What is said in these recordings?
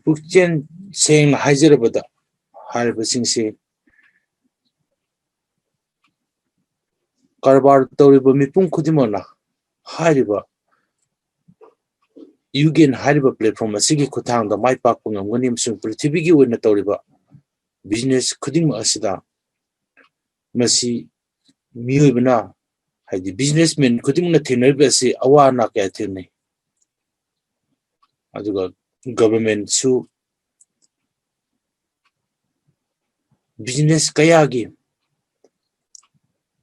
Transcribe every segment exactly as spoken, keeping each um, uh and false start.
ꯄꯨꯛꯆꯦꯜ ꯁꯦꯡꯅ ꯍꯥꯏꯖꯔꯕꯗ, ꯍꯥꯏꯔꯤꯕꯁꯤꯡꯁꯤ ꯀꯔꯕꯥꯔ ꯇꯧꯔꯤꯕ ꯃꯤꯄꯨꯝ ꯈꯨꯗꯤꯡꯃꯛꯅ ꯍꯥꯏꯔꯤꯕ ꯌꯨꯒꯦꯟ ꯍꯥꯏꯔꯤꯕ platform ꯑꯁꯤꯒꯤ ꯈꯨꯠꯊꯥꯡꯗ ꯃꯥꯏ ꯄꯥꯛꯄ ꯉꯝꯒꯅꯤ, ꯑꯃꯁꯨꯡ ꯄ꯭ꯔꯤꯊꯤꯕꯤꯒꯤ ꯑꯣꯏꯅ ꯇꯧꯔꯤꯕ business ꯈꯨꯗꯤꯡꯃꯛ ꯑꯁꯤꯗ ꯃꯁꯤ ꯃꯤꯑꯣꯏꯕꯅ, ꯍꯥꯏꯗꯤ businessman ꯈꯨꯗꯤꯡꯃꯛꯅ ꯊꯦꯡꯅꯔꯤꯕ ꯑꯁꯤ ꯑꯋꯥ ꯑꯅꯥ ꯀꯌꯥ ꯊꯦꯡꯅꯩ꯫ ꯑꯗꯨꯒ government ꯁꯨ business ꯀꯌꯥꯒꯤ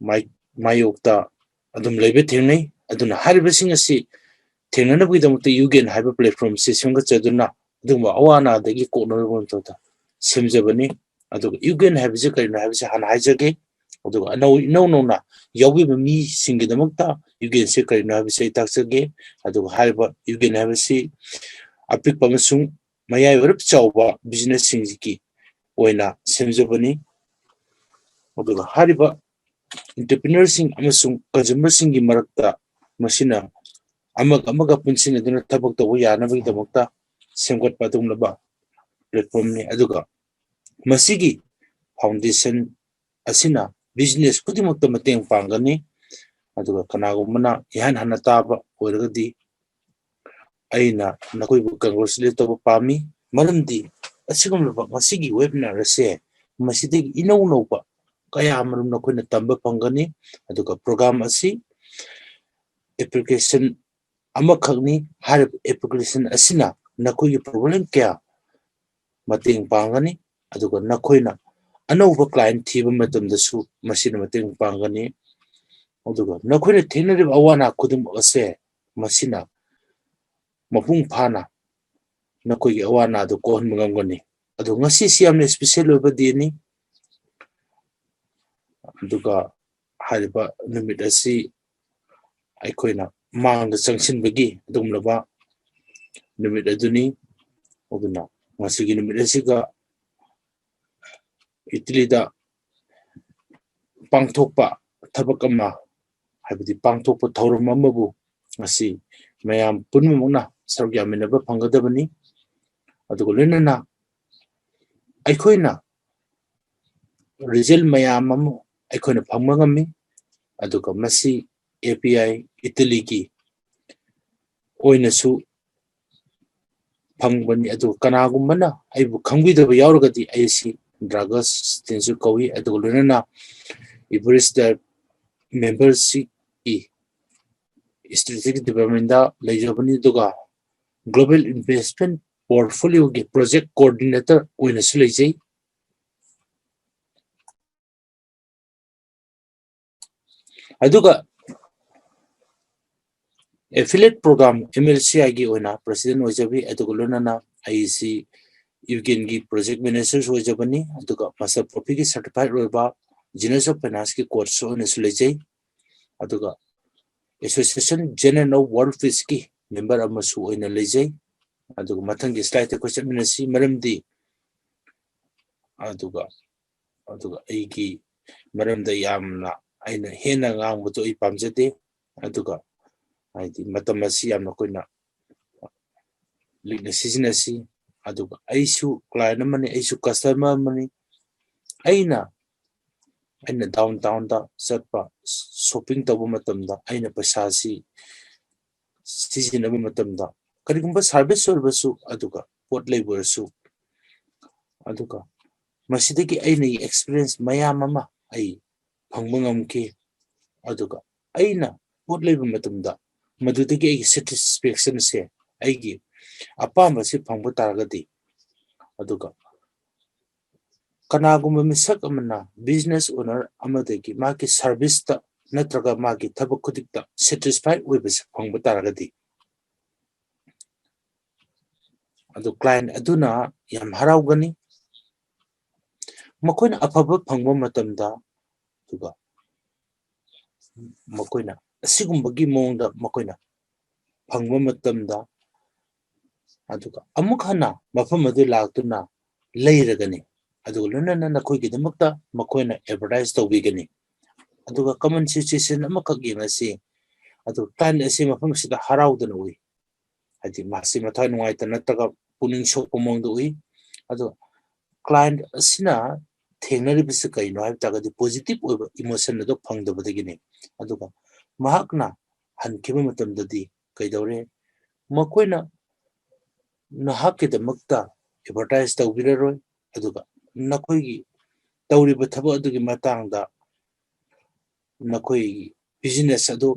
ꯃꯥꯏ-, ꯃꯥꯌꯣꯛꯇ ꯑꯗꯨꯝ ꯂꯩꯕ ꯊꯦꯡꯅꯩ꯫ ꯑꯗꯨꯅ ꯍꯥꯏꯔꯤꯕꯁꯤꯡ ꯑꯁꯤ ꯊꯦꯡꯅꯅꯕꯒꯤꯗꯃꯛꯇ ꯌꯨꯒꯦꯟ ꯍꯥꯏꯕ platform ꯁꯤ ꯁꯦꯝꯒꯠꯆꯗꯨꯅ ꯑꯗꯨꯒꯨꯝꯕ ꯑꯋꯥ ꯑꯅꯥꯗꯒꯤ ꯀꯣꯛꯅꯅꯕ ꯃꯇꯝꯗ ꯁꯦꯝꯖꯕꯅꯤ꯫ ꯑꯗꯨꯒ ꯌꯨꯒꯦꯟ ꯍꯥꯏꯕꯁꯤ ꯀꯔꯤꯅꯣ ꯍꯥꯏꯕꯁꯤ ꯍꯥꯟꯅ ꯍꯥꯏꯖꯒꯦ꯫ ꯑꯗꯨꯒ ꯑꯅꯧ-, ꯏꯅꯧ ꯅꯧꯅ ꯌꯥꯎꯕꯤꯕ ꯃꯤꯁꯤꯡꯒꯤꯗꯃꯛꯇ ꯌꯨꯒꯦꯟꯁꯤ ꯀꯔꯤꯅꯣ ꯍꯥꯏꯕꯁꯤ ꯑꯩ ꯇꯥꯛꯆꯒꯦ꯫ ꯑꯗꯨꯒ ꯍꯥꯏꯔꯤꯕ ꯌꯨꯒꯦꯟ ꯍꯥꯏꯕꯁꯤ ꯑꯄꯤꯛꯄ ꯑꯃꯁꯨꯡ ꯃꯌꯥꯏ ꯑꯣꯏꯔꯞ ꯆꯥꯎꯕ business ꯁꯤꯡꯒꯤ ꯑꯣꯏꯅ ꯁꯦꯝꯖꯕꯅꯤ꯫ ꯑꯗꯨꯒ ꯍꯥꯏꯔꯤꯕ entrepreneur ꯁꯤꯡ ꯑꯃꯁꯨꯡ consumer ꯁꯤꯡꯒꯤ ꯃꯔꯛꯇ ꯃꯁꯤꯅ ꯑꯃꯒ ꯑꯃꯒ ꯄꯨꯟꯁꯤꯟꯅꯗꯨꯅ ꯊꯕꯛ ꯇꯧꯕ ꯌꯥꯅꯕꯒꯤꯗꯃꯛꯇ ꯁꯦꯝꯒꯠꯄ ꯑꯗꯨꯒꯨꯝꯂꯕ platform ꯅꯤ꯫ ꯑꯗꯨꯒ ꯃꯁꯤꯒꯤ foundation ꯑꯁꯤꯅ business ꯈꯨꯗꯤꯡꯃꯛꯇ ꯃꯇꯦꯡ ꯄꯥꯡꯒꯅꯤ꯫ ꯑꯗꯨꯒ ꯀꯅꯥꯒꯨꯝꯕꯅ ꯏꯍꯥꯟ ꯍꯥꯟꯅ ꯇꯥꯕ ꯑꯣꯏꯔꯒꯗꯤ ꯑꯩꯅ ꯅꯈꯣꯏꯕꯨ congratulate ꯇꯧꯕ ꯄꯥꯝꯃꯤ, ꯃꯔꯝꯗꯤ ꯑꯁꯤꯒꯨꯝꯂꯕ ꯉꯁꯤꯒꯤ webinar ꯑꯁꯦ ꯃꯁꯤꯗꯒꯤ ꯏꯅꯧ ꯅꯧꯕ ꯀꯌꯥ ꯑꯃꯔꯣꯝ ꯅꯈꯣꯏꯅ ꯇꯝꯕ ꯐꯪꯒꯅꯤ꯫ ꯑꯗꯨꯒ program ꯑꯁꯤ application ꯑꯃꯈꯛꯅꯤ꯫ ꯍꯥꯏꯔꯤꯕ application ꯑꯁꯤꯅ ꯅꯈꯣꯏꯒꯤ problem ꯀꯌꯥ ꯃꯇꯦꯡ ꯄꯥꯡꯒꯅꯤ, ꯑꯗꯨꯒ ꯅꯈꯣꯏꯅ ꯑꯅꯧꯕ client ꯊꯤꯕ ꯃꯇꯝꯗꯁꯨ ꯃꯁꯤꯅ ꯃꯇꯦꯡ ꯄꯥꯡꯒꯅꯤ꯫ ꯑꯗꯨꯒ ꯅꯈꯣꯏꯅ ꯊꯦꯡꯅꯔꯤꯕ ꯑꯋꯥ ꯑꯅꯥ ꯈꯨꯗꯤꯡꯃꯛ ꯑꯁꯦ ꯃꯁꯤꯅ ꯃꯄꯨꯡ ꯐꯥꯅ ꯅꯈꯣꯏꯒꯤ ꯑꯋꯥ ꯑꯅꯥꯗꯨ ꯀꯣꯛꯍꯟꯕ ꯉꯝꯒꯅꯤ꯫ ꯑꯗꯨ ꯉꯁꯤꯁꯤ ꯌꯥꯝꯅ special ꯑꯣꯏꯕ day ꯅꯤ꯫ ꯑꯗꯨꯒ ꯍꯥꯏꯔꯤꯕ ꯅꯨꯃꯤꯠ ꯑꯁꯤ ꯑꯩꯈꯣꯏꯅ ꯃꯥꯡꯗ ꯆꯪꯁꯤꯟꯕꯒꯤ ꯑꯗꯨꯒꯨꯝꯂꯕ ꯅꯨꯃꯤꯠ ꯑꯗꯨꯅꯤ꯫ ꯑꯗꯨꯅ ꯉꯁꯤꯒꯤ ꯅꯨꯃꯤꯠ ꯑꯁꯤꯒ ꯏꯇꯂꯤꯗ ꯄꯥꯡꯊꯣꯛꯄ ꯊꯕꯛ ꯑꯃ, ꯍꯥꯏꯕꯗꯤ ꯄꯥꯡꯊꯣꯛꯄ ꯊꯧꯔꯝ ꯑꯃꯕꯨ ꯉꯁꯤ ꯃꯌꯥꯝ ꯄꯨꯝꯅꯃꯛꯅ ꯁꯔꯨꯛ ꯌꯥꯃꯤꯟꯅꯕ ꯐꯪꯒꯗꯕꯅꯤ꯫ ꯑꯗꯨꯒ ꯂꯣꯏꯅꯅ ꯑꯩꯈꯣꯏꯅ ꯔꯤꯖꯜ ꯃꯌꯥꯝ ꯑꯃ ꯑꯩꯈꯣꯏꯅ ꯐꯪꯕ ꯉꯝꯃꯤ꯫ ꯑꯗꯨꯒ ꯃꯁꯤ ꯑꯦ ꯄꯤ ꯑꯥꯏ ꯏꯇꯂꯤꯒꯤ ꯑꯣꯏꯅꯁꯨ ꯐꯪꯕꯅꯤ꯫ ꯑꯗꯨꯒ ꯀꯅꯥꯒꯨꯝꯕꯅ ꯑꯩꯕꯨ ꯈꯪꯕꯤꯗꯕ ꯌꯥꯎꯔꯒꯗꯤ ꯑꯩꯁꯤ ꯗ꯭ꯔꯥꯒꯁ ꯇꯤꯟꯁꯨ ꯀꯧꯏ꯫ ꯑꯗꯨꯒ ꯂꯣꯏꯅꯅ ꯏꯕꯔꯤꯁꯇ ꯃꯦꯝꯕꯔꯁꯤꯞꯀꯤ ꯏꯁꯇ꯭ꯔꯦꯇꯦꯖꯤꯛ ꯗꯤꯄꯥꯔꯠꯃꯦꯟꯗ ꯂꯩꯖꯕꯅꯤ꯫ ꯑꯗꯨꯒ ꯒ꯭ꯂꯣꯕꯦꯜ ꯏꯟꯚꯦꯁꯃꯦꯟ ꯄꯣꯔꯠꯐꯣꯂꯤꯑꯣꯒꯤ ꯄ꯭ꯔꯣꯖꯦꯛ ꯀꯣꯑꯣꯔꯗꯤꯅꯦꯇꯔ ꯑꯣꯏꯅꯁꯨ ꯂꯩꯖꯩ꯫ ꯑꯗꯨꯒ ꯑꯦꯐꯤꯂꯦꯠ ꯄ꯭ꯔꯣꯒ꯭ꯔꯥꯝ ꯑꯦꯝ ꯑꯦꯜ ꯁꯤ ꯑꯥꯏꯒꯤ ꯑꯣꯏꯅ ꯄ꯭ꯔꯁꯤꯗꯦꯟ ꯑꯣꯏꯖꯕꯤ꯫ ꯑꯗꯨꯒ ꯂꯣꯏꯅꯅ ꯑꯩꯁꯤ ꯌꯨꯀꯦꯟꯒꯤ ꯄ꯭ꯔꯣꯖꯦꯛ ꯃꯦꯅꯦꯖꯔꯁꯨ ꯑꯣꯏꯖꯕꯅꯤ꯫ ꯑꯗꯨꯒ ꯃꯥꯁꯇꯔ ꯄ꯭ꯔꯣꯐꯤꯒꯤ ꯁꯔꯇꯤꯐꯥꯏꯠ ꯑꯣꯏꯕ ꯖꯤꯅꯁ ꯑꯣꯐ ꯐꯥꯏꯅꯥꯟꯁꯀꯤ ꯀꯣꯔꯁ ꯑꯣꯏꯅꯁꯨ ꯂꯩꯖꯩ꯫ ꯑꯗꯨꯒ ꯑꯦꯁꯣꯁꯤꯌꯦꯁꯟ ꯖꯦꯅꯔꯦꯜ ꯑꯣꯐ ꯋꯥꯔꯜ ꯄꯤꯁꯀꯤ ꯃꯦꯝꯕꯔ ꯑꯃꯁꯨ ꯑꯣꯏꯅ ꯂꯩꯖꯩ꯫ ꯑꯗꯨꯒ ꯃꯊꯪꯒꯤ ꯁ꯭ꯂꯥꯏꯗꯇ ꯑꯩꯈꯣꯏ ꯆꯠꯃꯤꯟꯅꯁꯤ꯫ ꯃꯔꯝꯗꯤ ꯑꯗꯨꯒ ꯑꯗꯨꯒ ꯑꯩꯒꯤ ꯃꯔꯝꯗ ꯌꯥꯝꯅ ꯑꯩꯅ ꯍꯦꯟꯅ ꯉꯥꯡꯕꯗꯣ ꯑꯩ ꯄꯥꯝꯖꯗꯦ꯫ ꯑꯗꯨꯒ ꯍꯥꯏꯗꯤ ꯃꯇꯝ ꯑꯁꯤ ꯌꯥꯝꯅ ꯑꯩꯈꯣꯏꯅ ꯂꯤꯛꯅ ꯁꯤꯖꯤꯟꯅꯁꯤ꯫ ꯑꯗꯨꯒ ꯑꯩꯁꯨ ꯀ꯭ꯂꯥꯏꯟ ꯑꯃꯅꯤ, ꯑꯩꯁꯨ ꯀꯁꯇꯃꯔ ꯑꯃꯅꯤ꯫ ꯑꯩꯅ ꯑꯩꯅ ꯗꯥꯎꯟ ꯇꯥꯎꯟꯗ ꯆꯠꯄ ꯁꯣꯞꯄꯤꯡ ꯇꯧꯕ ꯃꯇꯝꯗ ꯑꯩꯅ ꯄꯩꯁꯥꯁꯤ ꯁꯤꯖꯤꯟꯅꯕ ꯃꯇꯝꯗ ꯀꯔꯤꯒꯨꯝꯕ ꯁꯥꯔꯚꯤꯁ ꯑꯣꯏꯔꯕꯁꯨ, ꯑꯗꯨꯒ ꯄꯣꯠ ꯂꯩꯕ ꯑꯣꯏꯔꯁꯨ, ꯑꯗꯨꯒ ꯃꯁꯤꯗꯒꯤ ꯑꯩꯅ ꯑꯦꯛꯁꯄꯤꯔꯤꯌꯦꯟꯁ ꯃꯌꯥꯝ ꯑꯃ ꯑꯩ ꯐꯪꯕ ꯉꯝꯈꯤ꯫ ꯑꯗꯨꯒ ꯑꯩꯅ ꯄꯣꯠ ꯂꯩꯕ ꯃꯇꯝꯗ ꯃꯗꯨꯗꯒꯤ ꯑꯩꯒꯤ ꯁꯦꯇꯤꯁꯐꯦꯛꯁꯟꯁꯦ, ꯑꯩꯒꯤ ꯑꯄꯥꯝꯕꯁꯤ ꯐꯪꯕ ꯇꯥꯔꯒꯗꯤ, ꯑꯗꯨꯒ ꯀꯅꯥꯒꯨꯝꯕ ꯃꯤꯁꯛ ꯑꯃꯅ ꯕꯤꯖꯤꯅꯦꯁ ꯑꯣꯅꯔ ꯑꯃꯗꯒꯤ ꯃꯥꯒꯤ ꯁꯥꯔꯚꯤꯁꯇ ꯅꯠꯇ꯭ꯔꯒ ꯃꯥꯒꯤ ꯊꯕꯛ ꯈꯨꯗꯤꯡꯗ ꯁꯦꯇꯤꯁꯐꯥꯏ ꯑꯣꯏꯕꯁꯦ ꯐꯪꯕ ꯇꯥꯔꯒꯗꯤ, ꯑꯗꯨ ꯀ꯭ꯂꯥꯏꯟ ꯑꯗꯨꯅ ꯌꯥꯝ ꯍꯔꯥꯎꯒꯅꯤ꯫ ꯃꯈꯣꯏꯅ ꯑꯐꯕ ꯐꯪꯕ ꯃꯇꯝꯗ, ꯑꯗꯨꯒ ꯃꯈꯣꯏꯅ ꯑꯁꯤꯒꯨꯝꯕꯒꯤ ꯃꯑꯣꯡꯗ ꯃꯈꯣꯏꯅ ꯐꯪꯕ ꯃꯇꯝꯗ, ꯑꯗꯨꯒ ꯑꯃꯨꯛ ꯍꯟꯅ ꯃꯐꯝ ꯑꯗꯨ ꯂꯥꯛꯇꯨꯅ ꯂꯩꯔꯒꯅꯤ꯫ ꯑꯗꯨꯒ ꯂꯣꯏꯅꯅ ꯅꯈꯣꯏꯒꯤꯗꯃꯛꯇ ꯃꯈꯣꯏꯅ ꯑꯦꯗꯚꯔꯇꯥꯏꯁ ꯇꯧꯕꯤꯒꯅꯤ꯫ ꯑꯗꯨꯒ ꯀꯃꯟ ꯁꯤꯆꯨꯋꯦꯁꯟ ꯑꯃꯈꯛ ꯌꯦꯡꯉꯁꯤ꯫ ꯑꯗꯨ ꯀ꯭ꯂꯥꯏꯟ ꯑꯁꯤ ꯃꯐꯝ ꯑꯁꯤꯗ ꯍꯔꯥꯎꯗꯅ ꯎꯏ, ꯍꯥꯏꯗꯤ ꯃꯥꯁꯤ ꯃꯊ꯭ꯋꯥꯏ ꯅꯨꯡꯉꯥꯏꯇ ꯅꯠꯇ꯭ꯔꯒ ꯄꯨꯛꯅꯤꯡ ꯁꯣꯛꯄ ꯃꯑꯣꯡꯗ ꯎꯏ꯫ ꯑꯗꯣ client ꯑꯁꯤꯅ ꯊꯦꯡꯅꯔꯤꯕꯁꯤ ꯀꯩꯅꯣ ꯍꯥꯏꯕ ꯇꯥꯔꯒꯗꯤ positive ꯑꯣꯏꯕ emotion ꯑꯗꯨ ꯐꯪꯗꯕꯗꯒꯤꯅꯤ꯫ ꯑꯗꯨꯒ ꯃꯍꯥꯛꯅ ꯍꯟꯈꯤꯕ ꯃꯇꯝꯗꯗꯤ ꯀꯩꯗꯧꯔꯦ? ꯃꯈꯣꯏꯅ ꯅꯍꯥꯛꯀꯤꯗꯃꯛꯇ advertise ꯇꯧꯕꯤꯔꯔꯣꯏ, ꯑꯗꯨꯒ ꯅꯈꯣꯏꯒꯤ ꯇꯧꯔꯤꯕ ꯊꯕꯛ ꯑꯗꯨꯒꯤ ꯃꯇꯥꯡꯗ ꯅꯈꯣꯏꯒꯤ business ꯑꯗꯨ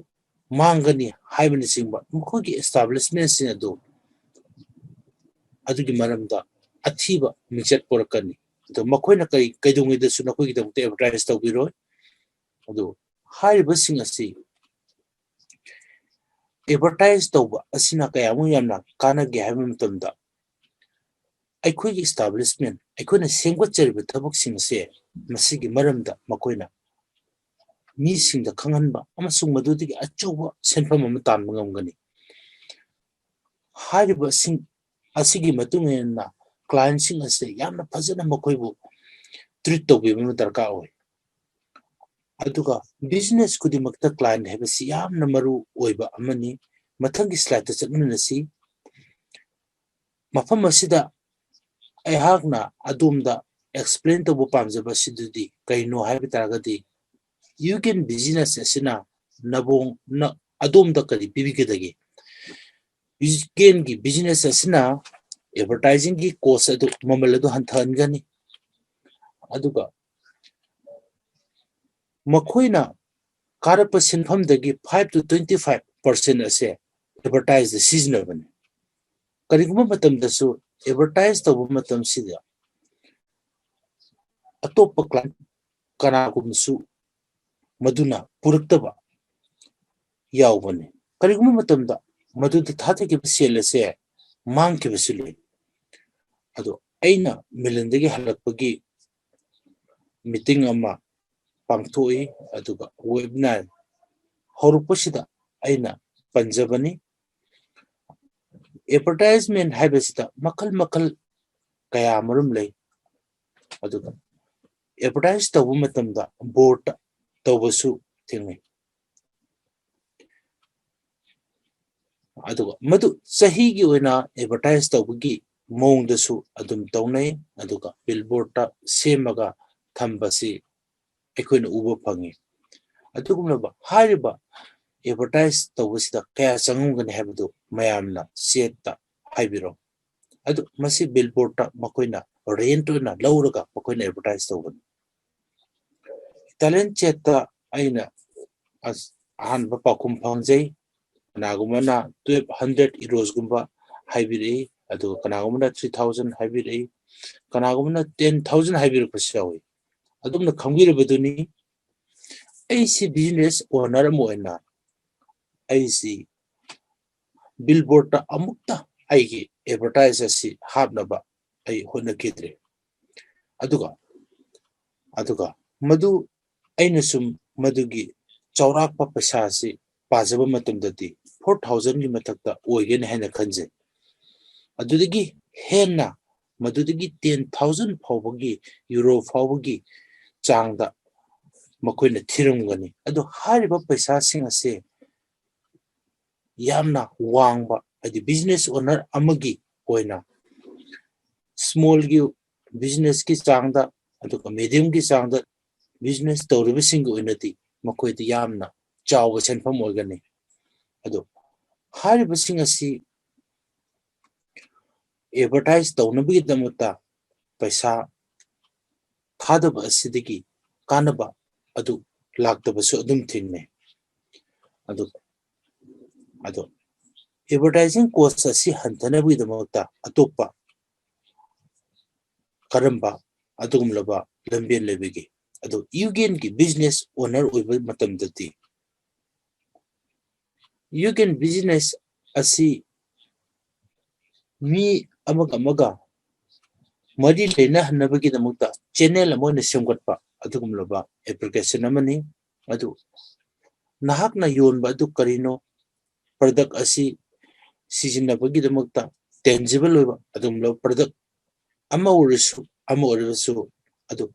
ꯃꯥꯡꯒꯅꯤ ꯍꯥꯏꯕꯅꯆꯤꯡꯕ ꯃꯈꯣꯏꯒꯤ establishment ꯁꯤꯡ ꯑꯗꯨ ꯑꯗꯨꯒꯤ ꯃꯔꯝꯗ ꯑꯊꯤꯕ ꯃꯤꯡꯆꯠ ꯄꯨꯔꯛꯀꯅꯤ꯫ ꯑꯗꯣ ꯃꯈꯣꯏꯅ ꯀꯔꯤ, ꯀꯩꯗꯧꯉꯩꯗꯁꯨ ꯅꯈꯣꯏꯒꯤꯗꯃꯛꯇ advertise ꯇꯧꯕꯤꯔꯣꯏ꯫ ꯑꯗꯨ ꯍꯥꯏꯔꯤꯕꯁꯤꯡ ꯑꯁꯤ advertise ꯇꯧꯕ ꯑꯁꯤꯅ ꯀꯌꯥꯃꯨꯛ ꯌꯥꯝꯅ ꯀꯥꯟꯅꯒꯦ ꯍꯥꯏꯕ ꯃꯇꯝꯗ, ꯑꯩꯈꯣꯏꯒꯤ establishment, ꯑꯩꯈꯣꯏꯅ ꯁꯦꯝꯒꯠꯆꯔꯤꯕ ꯊꯕꯛꯁꯤꯡ ꯑꯁꯦ ꯃꯁꯤꯒꯤ ꯃꯔꯝꯗ ꯃꯈꯣꯏꯅ ꯃꯤꯁꯤꯡꯗ ꯈꯪꯍꯟꯕ ꯑꯃꯁꯨꯡ ꯃꯗꯨꯗꯒꯤ ꯑꯆꯧꯕ ꯁꯦꯟꯐꯝ ꯑꯃ ꯇꯥꯟꯕ ꯉꯝꯒꯅꯤ꯫ ꯍꯥꯏꯔꯤꯕꯁꯤꯡ ꯑꯁꯤꯒꯤ ꯃꯇꯨꯡ ꯏꯟꯅ client ꯁꯤꯡ ꯑꯁꯤ ꯌꯥꯝꯅ ꯐꯖꯅ ꯃꯈꯣꯏꯕꯨ treat ꯇꯧꯕꯤꯕ ꯑꯃ ꯗꯔꯀꯥꯔ ꯑꯣꯏ꯫ ꯑꯗꯨꯒ business ꯈꯨꯗꯤꯡꯃꯛꯇ client ꯍꯥꯏꯕꯁꯤ ꯌꯥꯝꯅ ꯃꯔꯨ ꯑꯣꯏꯕ ꯑꯃꯅꯤ꯫ ꯃꯊꯪꯒꯤ slide ꯇ ꯆꯠꯃꯤꯟꯅꯁꯤ꯫ ꯃꯐꯝ ꯑꯁꯤꯗ ꯑꯩꯍꯥꯛꯅ ꯑꯗꯣꯝꯗ explain ꯇꯧꯕ ꯄꯥꯝꯖꯕ ꯑꯁꯤꯗꯨꯗꯤ ꯀꯩꯅꯣ ꯍꯥꯏꯕ ꯇꯥꯔꯒꯗꯤ, ꯌꯨꯒꯦꯟ business ꯑꯁꯤꯅ ꯅꯕꯣꯡ-, ꯅ-, ꯑꯗꯣꯝꯗ ꯀꯔꯤ ꯄꯤꯕꯤꯒꯗꯒꯦ? ꯌꯨꯒꯦꯟꯒꯤ business ꯑꯁꯤꯅ advertising ꯒꯤ cost ꯑꯗꯨ, ꯃꯃꯜ ꯑꯗꯨ ꯍꯟꯊꯍꯟꯒꯅꯤ꯫ ꯑꯗꯨꯒ ꯃꯈꯣꯏꯅ ꯀꯥꯔꯛꯄ ꯁꯦꯟꯐꯝꯗꯒꯤ five to twenty five percent ꯑꯁꯦ advertise ꯇ ꯁꯤꯖꯤꯟꯅꯕꯅꯤ꯫ ꯀꯔꯤꯒꯨꯝꯕ ꯃꯇꯝꯗꯁꯨ advertise ꯇꯧꯕ ꯃꯇꯝꯁꯤꯗ ꯑꯇꯣꯞꯄ client ꯀꯅꯥꯒꯨꯝꯕꯁꯨ ꯃꯗꯨꯅ ꯄꯨꯔꯛꯇꯕ ꯌꯥꯎꯕꯅꯤ꯫ ꯀꯔꯤꯒꯨꯝꯕ ꯃꯇꯝꯗ ꯃꯗꯨꯗ ꯊꯥꯗꯈꯤꯕ ꯁꯦꯜ ꯑꯁꯦ ꯃꯥꯡꯈꯤꯕꯁꯨ ꯂꯩ꯫ ꯑꯗꯣ ꯑꯩꯅ ꯃꯤꯂꯟꯗꯒꯤ ꯍꯜꯂꯛꯄꯒꯤ meeting ꯑꯃ ꯄꯥꯡꯊꯣꯛꯏ, ꯑꯗꯨꯒ webinar ꯍꯧꯔꯛꯄꯁꯤꯗ ꯑꯩꯅ ꯄꯟꯖꯕꯅꯤ꯫ Advertisement ꯍꯥꯏꯕꯁꯤꯗ ꯃꯈꯜ ꯃꯈꯜ ꯀꯌꯥ ꯃꯔꯨꯝ ꯂꯩ, ꯑꯗꯨꯒ advertise ꯇꯧꯕ ꯃꯇꯝꯗ board ꯇ ꯇꯧꯕꯁꯨ ꯊꯦꯡꯅꯩ꯫ ꯑꯗꯨꯒ ꯃꯗꯨ ꯆꯍꯤꯒꯤ ꯑꯣꯏꯅ advertise ꯇꯧꯕꯒꯤ ꯃꯑꯣꯡꯗꯁꯨ ꯑꯗꯨꯝ ꯇꯧꯅꯩ꯫ ꯑꯗꯨꯒ ꯕꯤꯜꯕꯣꯔꯠꯇ ꯁꯦꯝꯃꯒ ꯊꯝꯕꯁꯤ ꯑꯩꯈꯣꯏꯅ ꯎꯕ ꯐꯪꯉꯤ꯫ ꯑꯗꯨꯒꯨꯝꯂꯕ ꯍꯥꯏꯔꯤꯕ ꯑꯦꯗꯚꯔꯇꯥꯏꯁ ꯇꯧꯕꯁꯤꯗ ꯀꯌꯥ ꯆꯪꯉꯝꯒꯅꯤ ꯍꯥꯏꯕꯗꯨ ꯃꯌꯥꯝꯅ ꯆꯦꯠꯇ ꯍꯥꯏꯕꯤꯔꯛꯑꯣ꯫ ꯑꯗꯨ ꯃꯁꯤ ꯕꯤꯜꯕꯣꯔꯠꯇ ꯃꯈꯣꯏꯅ ꯔꯦꯟꯠ ꯑꯣꯏꯅ ꯂꯧꯔꯒ ꯃꯈꯣꯏꯅ ꯑꯦꯗꯚꯔꯇꯥꯏꯁ ꯇꯧꯕꯅꯤ꯫ ꯏꯇꯥꯂꯤꯌꯟ ꯆꯦꯠꯇ ꯑꯩꯅ ꯑꯁ-, ꯑꯍꯥꯟꯕ ꯄꯥꯎꯈꯨꯝ ꯐꯪꯖꯩ꯫ ꯀꯅꯥꯒꯨꯝꯕꯅ twelve hundred euros ꯒꯨꯝꯕ ꯍꯥꯏꯕꯤꯔꯛꯏ, ꯑꯗꯨꯒ ꯀꯅꯥꯒꯨꯝꯕꯅ three thousand ꯍꯥꯏꯕꯤꯔꯛꯏ, ꯀꯅꯥꯒꯨꯝꯕꯅ ten thousand ꯍꯥꯏꯕꯤꯔꯛꯄꯁꯨ ꯌꯥꯎꯏ꯫ ꯑꯗꯣꯝꯅ ꯈꯪꯕꯤꯔꯕꯗꯨꯅꯤ, ꯑꯩꯁꯤ ꯕꯤꯖꯤꯅꯦꯁ ꯑꯣꯅꯔ ꯑꯃ ꯑꯣꯏꯅ ꯑꯩꯁꯤ ꯕꯤꯜꯕꯣꯔꯠꯇ ꯑꯃꯨꯛꯇ ꯑꯩꯒꯤ ꯑꯦꯗꯚꯔꯇꯥꯏꯁ ꯑꯁꯤ ꯍꯥꯞꯅꯕ ꯑꯩ ꯍꯣꯠꯅꯈꯤꯗ꯭ꯔꯦ꯫ ꯑꯗꯨꯒ, ꯑꯗꯨꯒ ꯃꯗꯨ ꯑꯩꯅ ꯁꯨꯝ ꯃꯗꯨꯒꯤ ꯆꯥꯎꯔꯥꯛꯄ ꯄꯩꯁꯥ ꯑꯁꯤ ꯄꯥꯖꯕ ꯃꯇꯝꯗꯗꯤ four thousand ꯒꯤ ꯃꯊꯛꯇ ꯑꯣꯏꯒꯅꯤ ꯍꯥꯏꯅ ꯈꯟꯖꯩ꯫ ꯑꯗꯨꯗꯒꯤ ꯍꯦꯟꯅ, ꯃꯗꯨꯗꯒꯤ ten thousand ꯐꯥꯎꯕꯒꯤ, ꯌꯨꯔꯣ ꯐꯥꯎꯕꯒꯤ ꯆꯥꯡꯗ ꯃꯈꯣꯏꯅ ꯊꯤꯔꯝꯒꯅꯤ꯫ ꯑꯗꯨ ꯍꯥꯏꯔꯤꯕ ꯄꯩꯁꯥꯁꯤꯡ ꯑꯁꯦ ꯌꯥꯝꯅ ꯋꯥꯡꯕ, ꯍꯥꯏꯗꯤ ꯕꯤꯖꯤꯅꯦꯁ ꯑꯣꯅꯔ ꯑꯃꯒꯤ ꯑꯣꯏꯅ ꯁ꯭ꯃꯣꯜꯒꯤ ꯕꯤꯖꯤꯅꯦꯁꯀꯤ ꯆꯥꯡꯗ, ꯑꯗꯨꯒ ꯃꯦꯗꯤꯌꯝꯒꯤ ꯆꯥꯡꯗ ꯕꯤꯖꯤꯅꯦꯁ ꯇꯧꯔꯤꯕꯁꯤꯡꯒꯤ ꯑꯣꯏꯅꯗꯤ ꯃꯈꯣꯏꯗ ꯌꯥꯝꯅ ꯆꯥꯎꯕ ꯁꯦꯟꯐꯝ ꯑꯣꯏꯒꯅꯤ꯫ ꯑꯗꯣ ꯍꯥꯏꯔꯤꯕꯁꯤꯡ ꯑꯁꯤ ꯑꯦꯗꯚꯔꯇꯥꯏꯁ ꯇꯧꯅꯕꯒꯤꯗꯃꯛꯇ ꯄꯩꯁꯥ ꯊꯥꯗꯕ ꯑꯁꯤꯗꯒꯤ ꯀꯥꯟꯅꯕ ꯑꯗꯨ ꯂꯥꯛꯇꯕꯁꯨ ꯑꯗꯨꯝ ꯊꯦꯡꯅꯩ꯫ ꯑꯗꯨ, ꯑꯗꯣ ꯑꯦꯗꯚꯔꯇꯥꯏꯖꯤꯡ ꯀꯣꯁ ꯑꯁꯤ ꯍꯟꯊꯅꯕꯒꯤꯗꯃꯛꯇ ꯑꯇꯣꯞꯄ ꯀꯔꯝꯕ ꯑꯗꯨꯒꯨꯝꯂꯕ ꯂꯝꯕꯦꯜ ꯂꯩꯕꯒꯦ? ꯑꯗꯣ ꯌꯨꯒꯦꯟꯒꯤ ꯕꯤꯖꯤꯅꯦꯁ ꯑꯣꯅꯔ ꯑꯣꯏꯕ ꯃꯇꯝꯗꯗꯤ, ꯌꯨꯒꯦꯟ ꯕꯤꯖꯤꯅꯦꯁ ꯑꯁꯤ ꯃꯤ ꯑꯃꯒ ꯑꯃꯒ ꯃꯔꯤ ꯂꯩꯅꯍꯟꯅꯕꯒꯤꯗꯃꯛꯇ ꯆꯦꯅꯦꯜ ꯑꯃ ꯑꯣꯏꯅ ꯁꯦꯝꯒꯠꯄ ꯑꯗꯨꯒꯨꯝꯂꯕ ꯑꯦꯄ꯭ꯂꯤꯀꯦꯁꯟ ꯑꯃꯅꯤ꯫ ꯑꯗꯨ ꯅꯍꯥꯛꯅ ꯌꯣꯟꯕ ꯑꯗꯨ ꯀꯔꯤꯅꯣ? ꯄ꯭ꯔꯗꯛ ꯑꯁꯤ ꯁꯤꯖꯤꯟꯅꯕꯒꯤꯗꯃꯛꯇ ꯇꯦꯟꯖꯤꯕꯜ ꯑꯣꯏꯕ ꯑꯗꯨꯒꯨꯝꯂꯕ ꯄ꯭ꯔꯗꯛ ꯑꯃ ꯑꯣꯏꯔꯁꯨ, ꯑꯃ ꯑꯣꯏꯔꯒꯁꯨ, ꯑꯗꯨ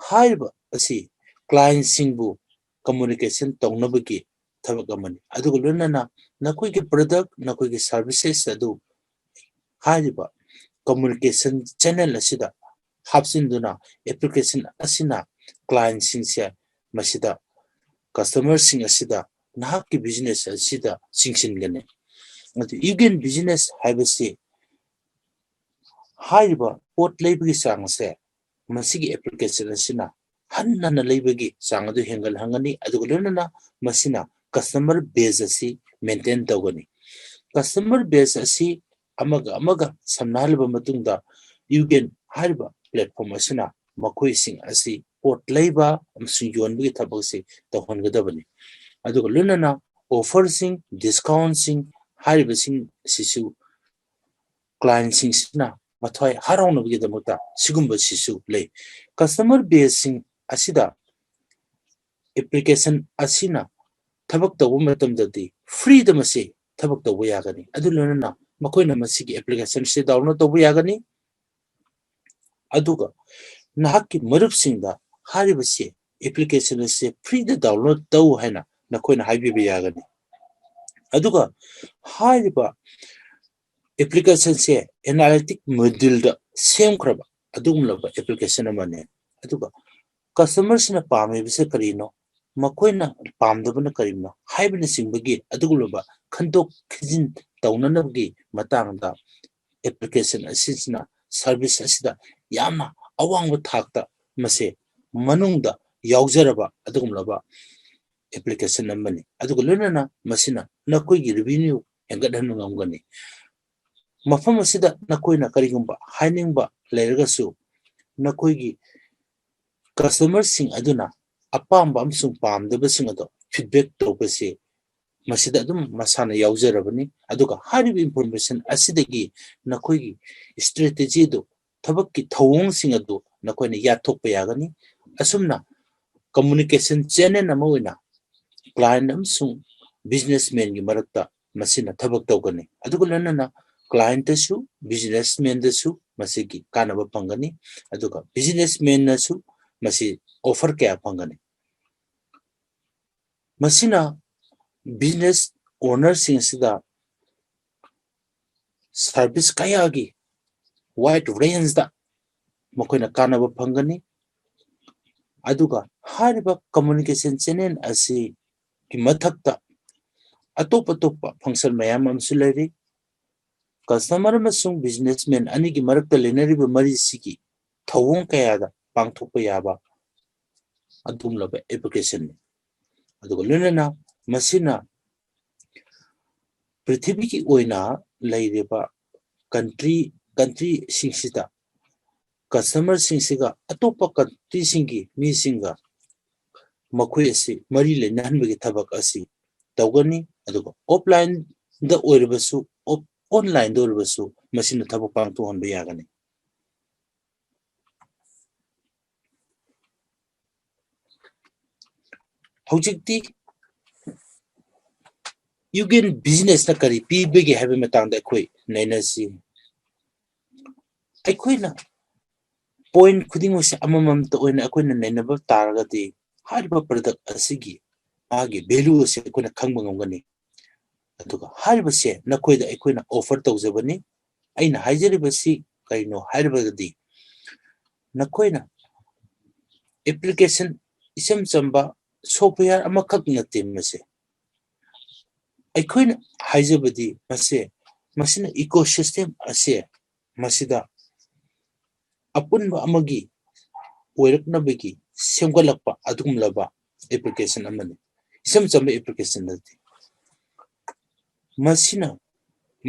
ꯍꯥꯏꯔꯤꯕ ꯑꯁꯤ ꯀ꯭ꯂꯥꯏꯟꯁꯤꯡꯕꯨ ꯀꯝꯃꯨꯅꯤꯀꯦꯁꯟ ꯇꯧꯅꯕꯒꯤ ꯊꯕꯛ ꯑꯃꯅꯤ꯫ ꯑꯗꯨꯒ ꯂꯣꯏꯅꯅ ꯅꯈꯣꯏꯒꯤ ꯄ꯭ꯔꯗꯛ, ꯅꯈꯣꯏꯒꯤ ꯁꯥꯔꯚꯤꯁꯦꯁ ꯑꯗꯨ ꯍꯥꯏꯔꯤꯕ communication channel ꯑꯁꯤꯗ ꯍꯥꯞꯆꯤꯟꯗꯨꯅ application ꯑꯁꯤꯅ clientꯁꯤꯡꯁꯦ ꯃꯁꯤꯗ customerꯁꯤꯡ ꯑꯁꯤꯗ ꯅꯍꯥꯛꯀꯤ business ꯑꯁꯤꯗ ꯆꯤꯡꯁꯤꯟꯒꯅꯤ꯫ ꯑꯗꯨ ꯏꯒꯦꯟ business ꯍꯥꯏꯕꯁꯤ ꯍꯥꯏꯔꯤꯕ ꯄꯣꯠ ꯂꯩꯕꯒꯤ ꯆꯥꯡ ꯑꯁꯦ ꯃꯁꯤꯒꯤ application ꯑꯁꯤꯅ ꯍꯟꯅ ꯍꯟꯅ ꯂꯩꯕꯒꯤ ꯆꯥꯡ ꯑꯗꯨ ꯍꯦꯟꯒꯠꯍꯟꯒꯅꯤ꯫ ꯑꯗꯨꯒ ꯂꯣꯏꯅꯅ ꯃꯁꯤꯅ customer base ꯑꯁꯤ maintain ꯇꯧꯒꯅꯤ꯫ Customer base ꯑꯁꯤ ꯑꯃꯒ ꯑꯃꯒ ꯁꯝꯅꯍꯜꯂꯕ ꯃꯇꯨꯡꯗ ꯏꯒꯦꯟ ꯍꯥꯏꯔꯤꯕ platform ꯑꯁꯤꯅ ꯃꯈꯣꯏꯁꯤꯡ ꯑꯁꯤ ꯄꯣꯠ ꯂꯩꯕ ꯑꯃꯁꯨꯡ ꯌꯣꯟꯕꯒꯤ ꯊꯕꯛ ꯑꯁꯤ ꯇꯧꯍꯟꯒꯗꯕꯅꯤ꯫ ꯑꯗꯨꯒ ꯂꯣꯏꯅꯅ offerꯁꯤꯡ, discountꯁꯤꯡ ꯍꯥꯏꯔꯤꯕꯁꯤꯡ ꯑꯁꯤꯁꯨ clientꯁꯤꯡꯁꯤꯅ ꯃꯊ꯭ꯋꯥꯏ ꯍꯔꯥꯎꯅꯕꯒꯤꯗꯃꯛꯇ ꯁꯤꯒꯨꯝꯕꯁꯤꯁꯨ ꯂꯩ꯫ Customer baseꯁꯤꯡ ꯑꯁꯤꯗ application ꯑꯁꯤꯅ ꯊꯕꯛ ꯇꯧꯕ ꯃꯇꯝꯗꯗꯤ freeꯗ ꯃꯁꯤ ꯊꯕꯛ ꯇꯧꯕ ꯌꯥꯒꯅꯤ꯫ ꯑꯗꯨ ꯂꯣꯏꯅꯅ ꯃꯈꯣꯏꯅ ꯃꯁꯤꯒꯤ applicationꯁꯤ download ꯇꯧꯕ ꯌꯥꯒꯅꯤ꯫ ꯑꯗꯨꯒ ꯅꯍꯥꯛꯀꯤ ꯃꯔꯨꯞꯁꯤꯡꯗ ꯍꯥꯏꯔꯤꯕꯁꯤ application ꯑꯁꯤ freeꯗ download ꯇꯧ ꯍꯥꯏꯅ ꯅꯈꯣꯏꯅ ꯍꯥꯏꯕꯤꯕ ꯌꯥꯒꯅꯤ꯫ ꯑꯗꯨꯒ ꯍꯥꯏꯔꯤꯕ applicationꯁꯦ analytic moduleꯗ ꯁꯦꯝꯈ꯭ꯔꯕ ꯑꯗꯨꯒꯨꯝꯂꯕ application ꯑꯃꯅꯤ꯫ ꯑꯗꯨꯒ customerꯁꯤꯅ ꯄꯥꯝꯃꯤꯕꯁꯦ ꯀꯔꯤꯅꯣ, ꯃꯈꯣꯏꯅ ꯄꯥꯝꯗꯕꯅ ꯀꯔꯤꯅꯣ ꯍꯥꯏꯕꯅꯆꯤꯡꯕꯒꯤ ꯑꯗꯨꯒꯨꯝꯂꯕ ꯈꯟꯗꯣꯛ ꯈꯟꯖꯤꯟ ꯇꯧꯅꯅꯕꯒꯤ ꯃꯇꯥꯡꯗ application ꯑꯁꯤꯁꯤꯅ service ꯑꯁꯤꯗ ꯌꯥꯝꯅ ꯑꯋꯥꯡꯕ ꯊꯥꯛꯇ ꯃꯁꯦ ꯃꯅꯨꯡꯗ ꯌꯥꯎꯖꯔꯕ ꯑꯗꯨꯒꯨꯝꯂꯕ application ꯑꯃꯅꯤ꯫ ꯑꯗꯨꯒ ꯂꯣꯏꯅꯅ ꯃꯁꯤꯅ ꯅꯈꯣꯏꯒꯤ revenue ꯍꯦꯟꯒꯠꯍꯟꯕ ꯉꯝꯒꯅꯤ꯫ ꯃꯐꯝ ꯑꯁꯤꯗ ꯅꯈꯣꯏꯅ ꯀꯔꯤꯒꯨꯝꯕ ꯍꯥꯏꯅꯤꯡꯕ ꯂꯩꯔꯒꯁꯨ ꯅꯈꯣꯏꯒꯤ customerꯁꯤꯡ ꯑꯗꯨꯅ ꯑꯄꯥꯝꯕ ꯑꯃꯁꯨꯡ ꯄꯥꯝꯗꯕꯁꯤꯡ ꯑꯗꯣ feedback ꯇꯧꯕꯁꯤ ꯃꯁꯤꯗ ꯑꯗꯨꯝ ꯃꯁꯥꯅ ꯌꯥꯎꯖꯔꯕꯅꯤ꯫ ꯑꯗꯨꯒ ꯍꯥꯏꯔꯤꯕ information ꯑꯁꯤꯗꯒꯤ ꯅꯈꯣꯏꯒꯤ strategy ꯑꯗꯨ, ꯊꯕꯛꯀꯤ ꯊꯧꯑꯣꯡꯁꯤꯡ ꯑꯗꯨ ꯅꯈꯣꯏꯅ ꯌꯥꯠꯊꯣꯛꯄ ꯌꯥꯒꯅꯤ꯫ ꯑꯁꯨꯝꯅ communication channel ꯑꯃ ꯑꯣꯏꯅ client ꯑꯃꯁꯨꯡ businessmanꯒꯤ ꯃꯔꯛꯇ ꯃꯁꯤꯅ ꯊꯕꯛ ꯇꯧꯒꯅꯤ꯫ ꯑꯗꯨꯒ ꯂꯣꯏꯅꯅ clientꯇꯁꯨ businessmanꯗꯁꯨ ꯃꯁꯤꯒꯤ ꯀꯥꯟꯅꯕ ꯐꯪꯒꯅꯤ꯫ ꯑꯗꯨꯒ businessmanꯅꯁꯨ ꯃꯁꯤ offer ꯀꯌꯥ ꯐꯪꯒꯅꯤ꯫ ꯃꯁꯤꯅ business ownerꯁꯤꯡ ꯑꯁꯤꯗ service ꯀꯌꯥꯒꯤ wide range ꯗ ꯃꯈꯣꯏꯅ ꯀꯥꯟꯅꯕ ꯐꯪꯒꯅꯤ꯫ ꯑꯗꯨꯒ ꯍꯥꯏꯔꯤꯕ communication channel ꯑꯁꯤꯒꯤ ꯃꯊꯛꯇ ꯑꯇꯣꯞ ꯑꯇꯣꯞꯄ function ꯃꯌꯥꯝ ꯑꯃꯁꯨ ꯂꯩꯔꯤ꯫ Customer ꯑꯃꯁꯨꯡ businessman ꯑꯅꯤꯒꯤ ꯃꯔꯛꯇ ꯂꯩꯅꯔꯤꯕ ꯃꯔꯤꯁꯤꯒꯤ ꯊꯧꯑꯣꯡ ꯀꯌꯥꯗ ꯄꯥꯡꯊꯣꯛꯄ ꯌꯥꯕ ꯑꯗꯨꯒꯨꯝꯂꯕ application ꯅꯤ꯫ ꯑꯗꯨꯒ ꯂꯣꯏꯅꯅ ꯃꯁꯤꯅ ꯄ꯭ꯔꯤꯊꯤꯕꯤꯒꯤ ꯑꯣꯏꯅ ꯂꯩꯔꯤꯕ country, country ꯁꯤꯡꯁꯤꯗ customer ꯁꯤꯡꯁꯤꯒ ꯑꯇꯣꯞꯄ country ꯁꯤꯡꯒꯤ ꯃꯤꯁꯤꯡꯒ ꯃꯈꯣꯏ ꯑꯁꯤ ꯃꯔꯤ ꯂꯩꯅꯍꯟꯕꯒꯤ ꯊꯕꯛ ꯑꯁꯤ ꯇꯧꯒꯅꯤ꯫ ꯑꯗꯨꯒ offline ꯗ ꯑꯣꯏꯔꯕꯁꯨ, off-, online ꯗ ꯑꯣꯏꯔꯕꯁꯨ ꯃꯁꯤꯅ ꯊꯕꯛ ꯄꯥꯡꯊꯣꯛꯍꯟꯕ ꯌꯥꯒꯅꯤ꯫ ꯍꯧꯖꯤꯛꯇꯤ ꯌꯨꯒꯦꯟ business ꯅ ꯀꯔꯤ ꯄꯤꯕꯒꯦ ꯍꯥꯏꯕꯒꯤ ꯃꯇꯥꯡꯗ ꯑꯩꯈꯣꯏ ꯅꯩꯅꯁꯤ꯫ ꯑꯩꯈꯣꯏꯅ point ꯈꯨꯗꯤꯡꯃꯛꯁꯦ ꯑꯃꯃꯝꯇ ꯑꯣꯏꯅ ꯑꯩꯈꯣꯏꯅ ꯅꯩꯅꯕ ꯇꯥꯔꯒꯗꯤ ꯍꯥꯏꯔꯤꯕ product ꯑꯁꯤꯒꯤ ꯃꯥꯒꯤ value ꯑꯁꯤ ꯑꯩꯈꯣꯏꯅ ꯈꯪꯕ ꯉꯝꯒꯅꯤ꯫ ꯑꯗꯨꯒ ꯍꯥꯏꯔꯤꯕꯁꯦ ꯅꯈꯣꯏꯗ ꯑꯩꯈꯣꯏꯅ offer ꯇꯧꯖꯕꯅꯤ꯫ ꯑꯩꯅ ꯍꯥꯏꯖꯔꯤꯕꯁꯤ ꯀꯔꯤꯅꯣ ꯍꯥꯏꯔꯕꯗꯤ ꯅꯈꯣꯏꯅ application ꯏꯆꯝ ꯆꯝꯕ software ꯑꯃꯈꯛ ꯅꯠꯇꯦ ꯃꯁꯦ꯫ ꯑꯩꯈꯣꯏꯅ ꯍꯥꯏꯖꯕꯗꯤ ꯃꯁꯦ, ꯃꯁꯤꯅ ecosystem ꯑꯁꯦ ꯃꯁꯤꯗ ꯑꯄꯨꯟꯕ ꯑꯃꯒꯤ ꯑꯣꯏꯔꯛꯅꯕꯒꯤ ꯁꯦꯝꯒꯠꯂꯛꯄ ꯑꯗꯨꯒꯨꯝꯂꯕ application ꯑꯃꯅꯤ꯫ ꯏꯆꯝ ꯆꯝꯕ application ꯅꯠꯇꯦ꯫ ꯃꯁꯤꯅ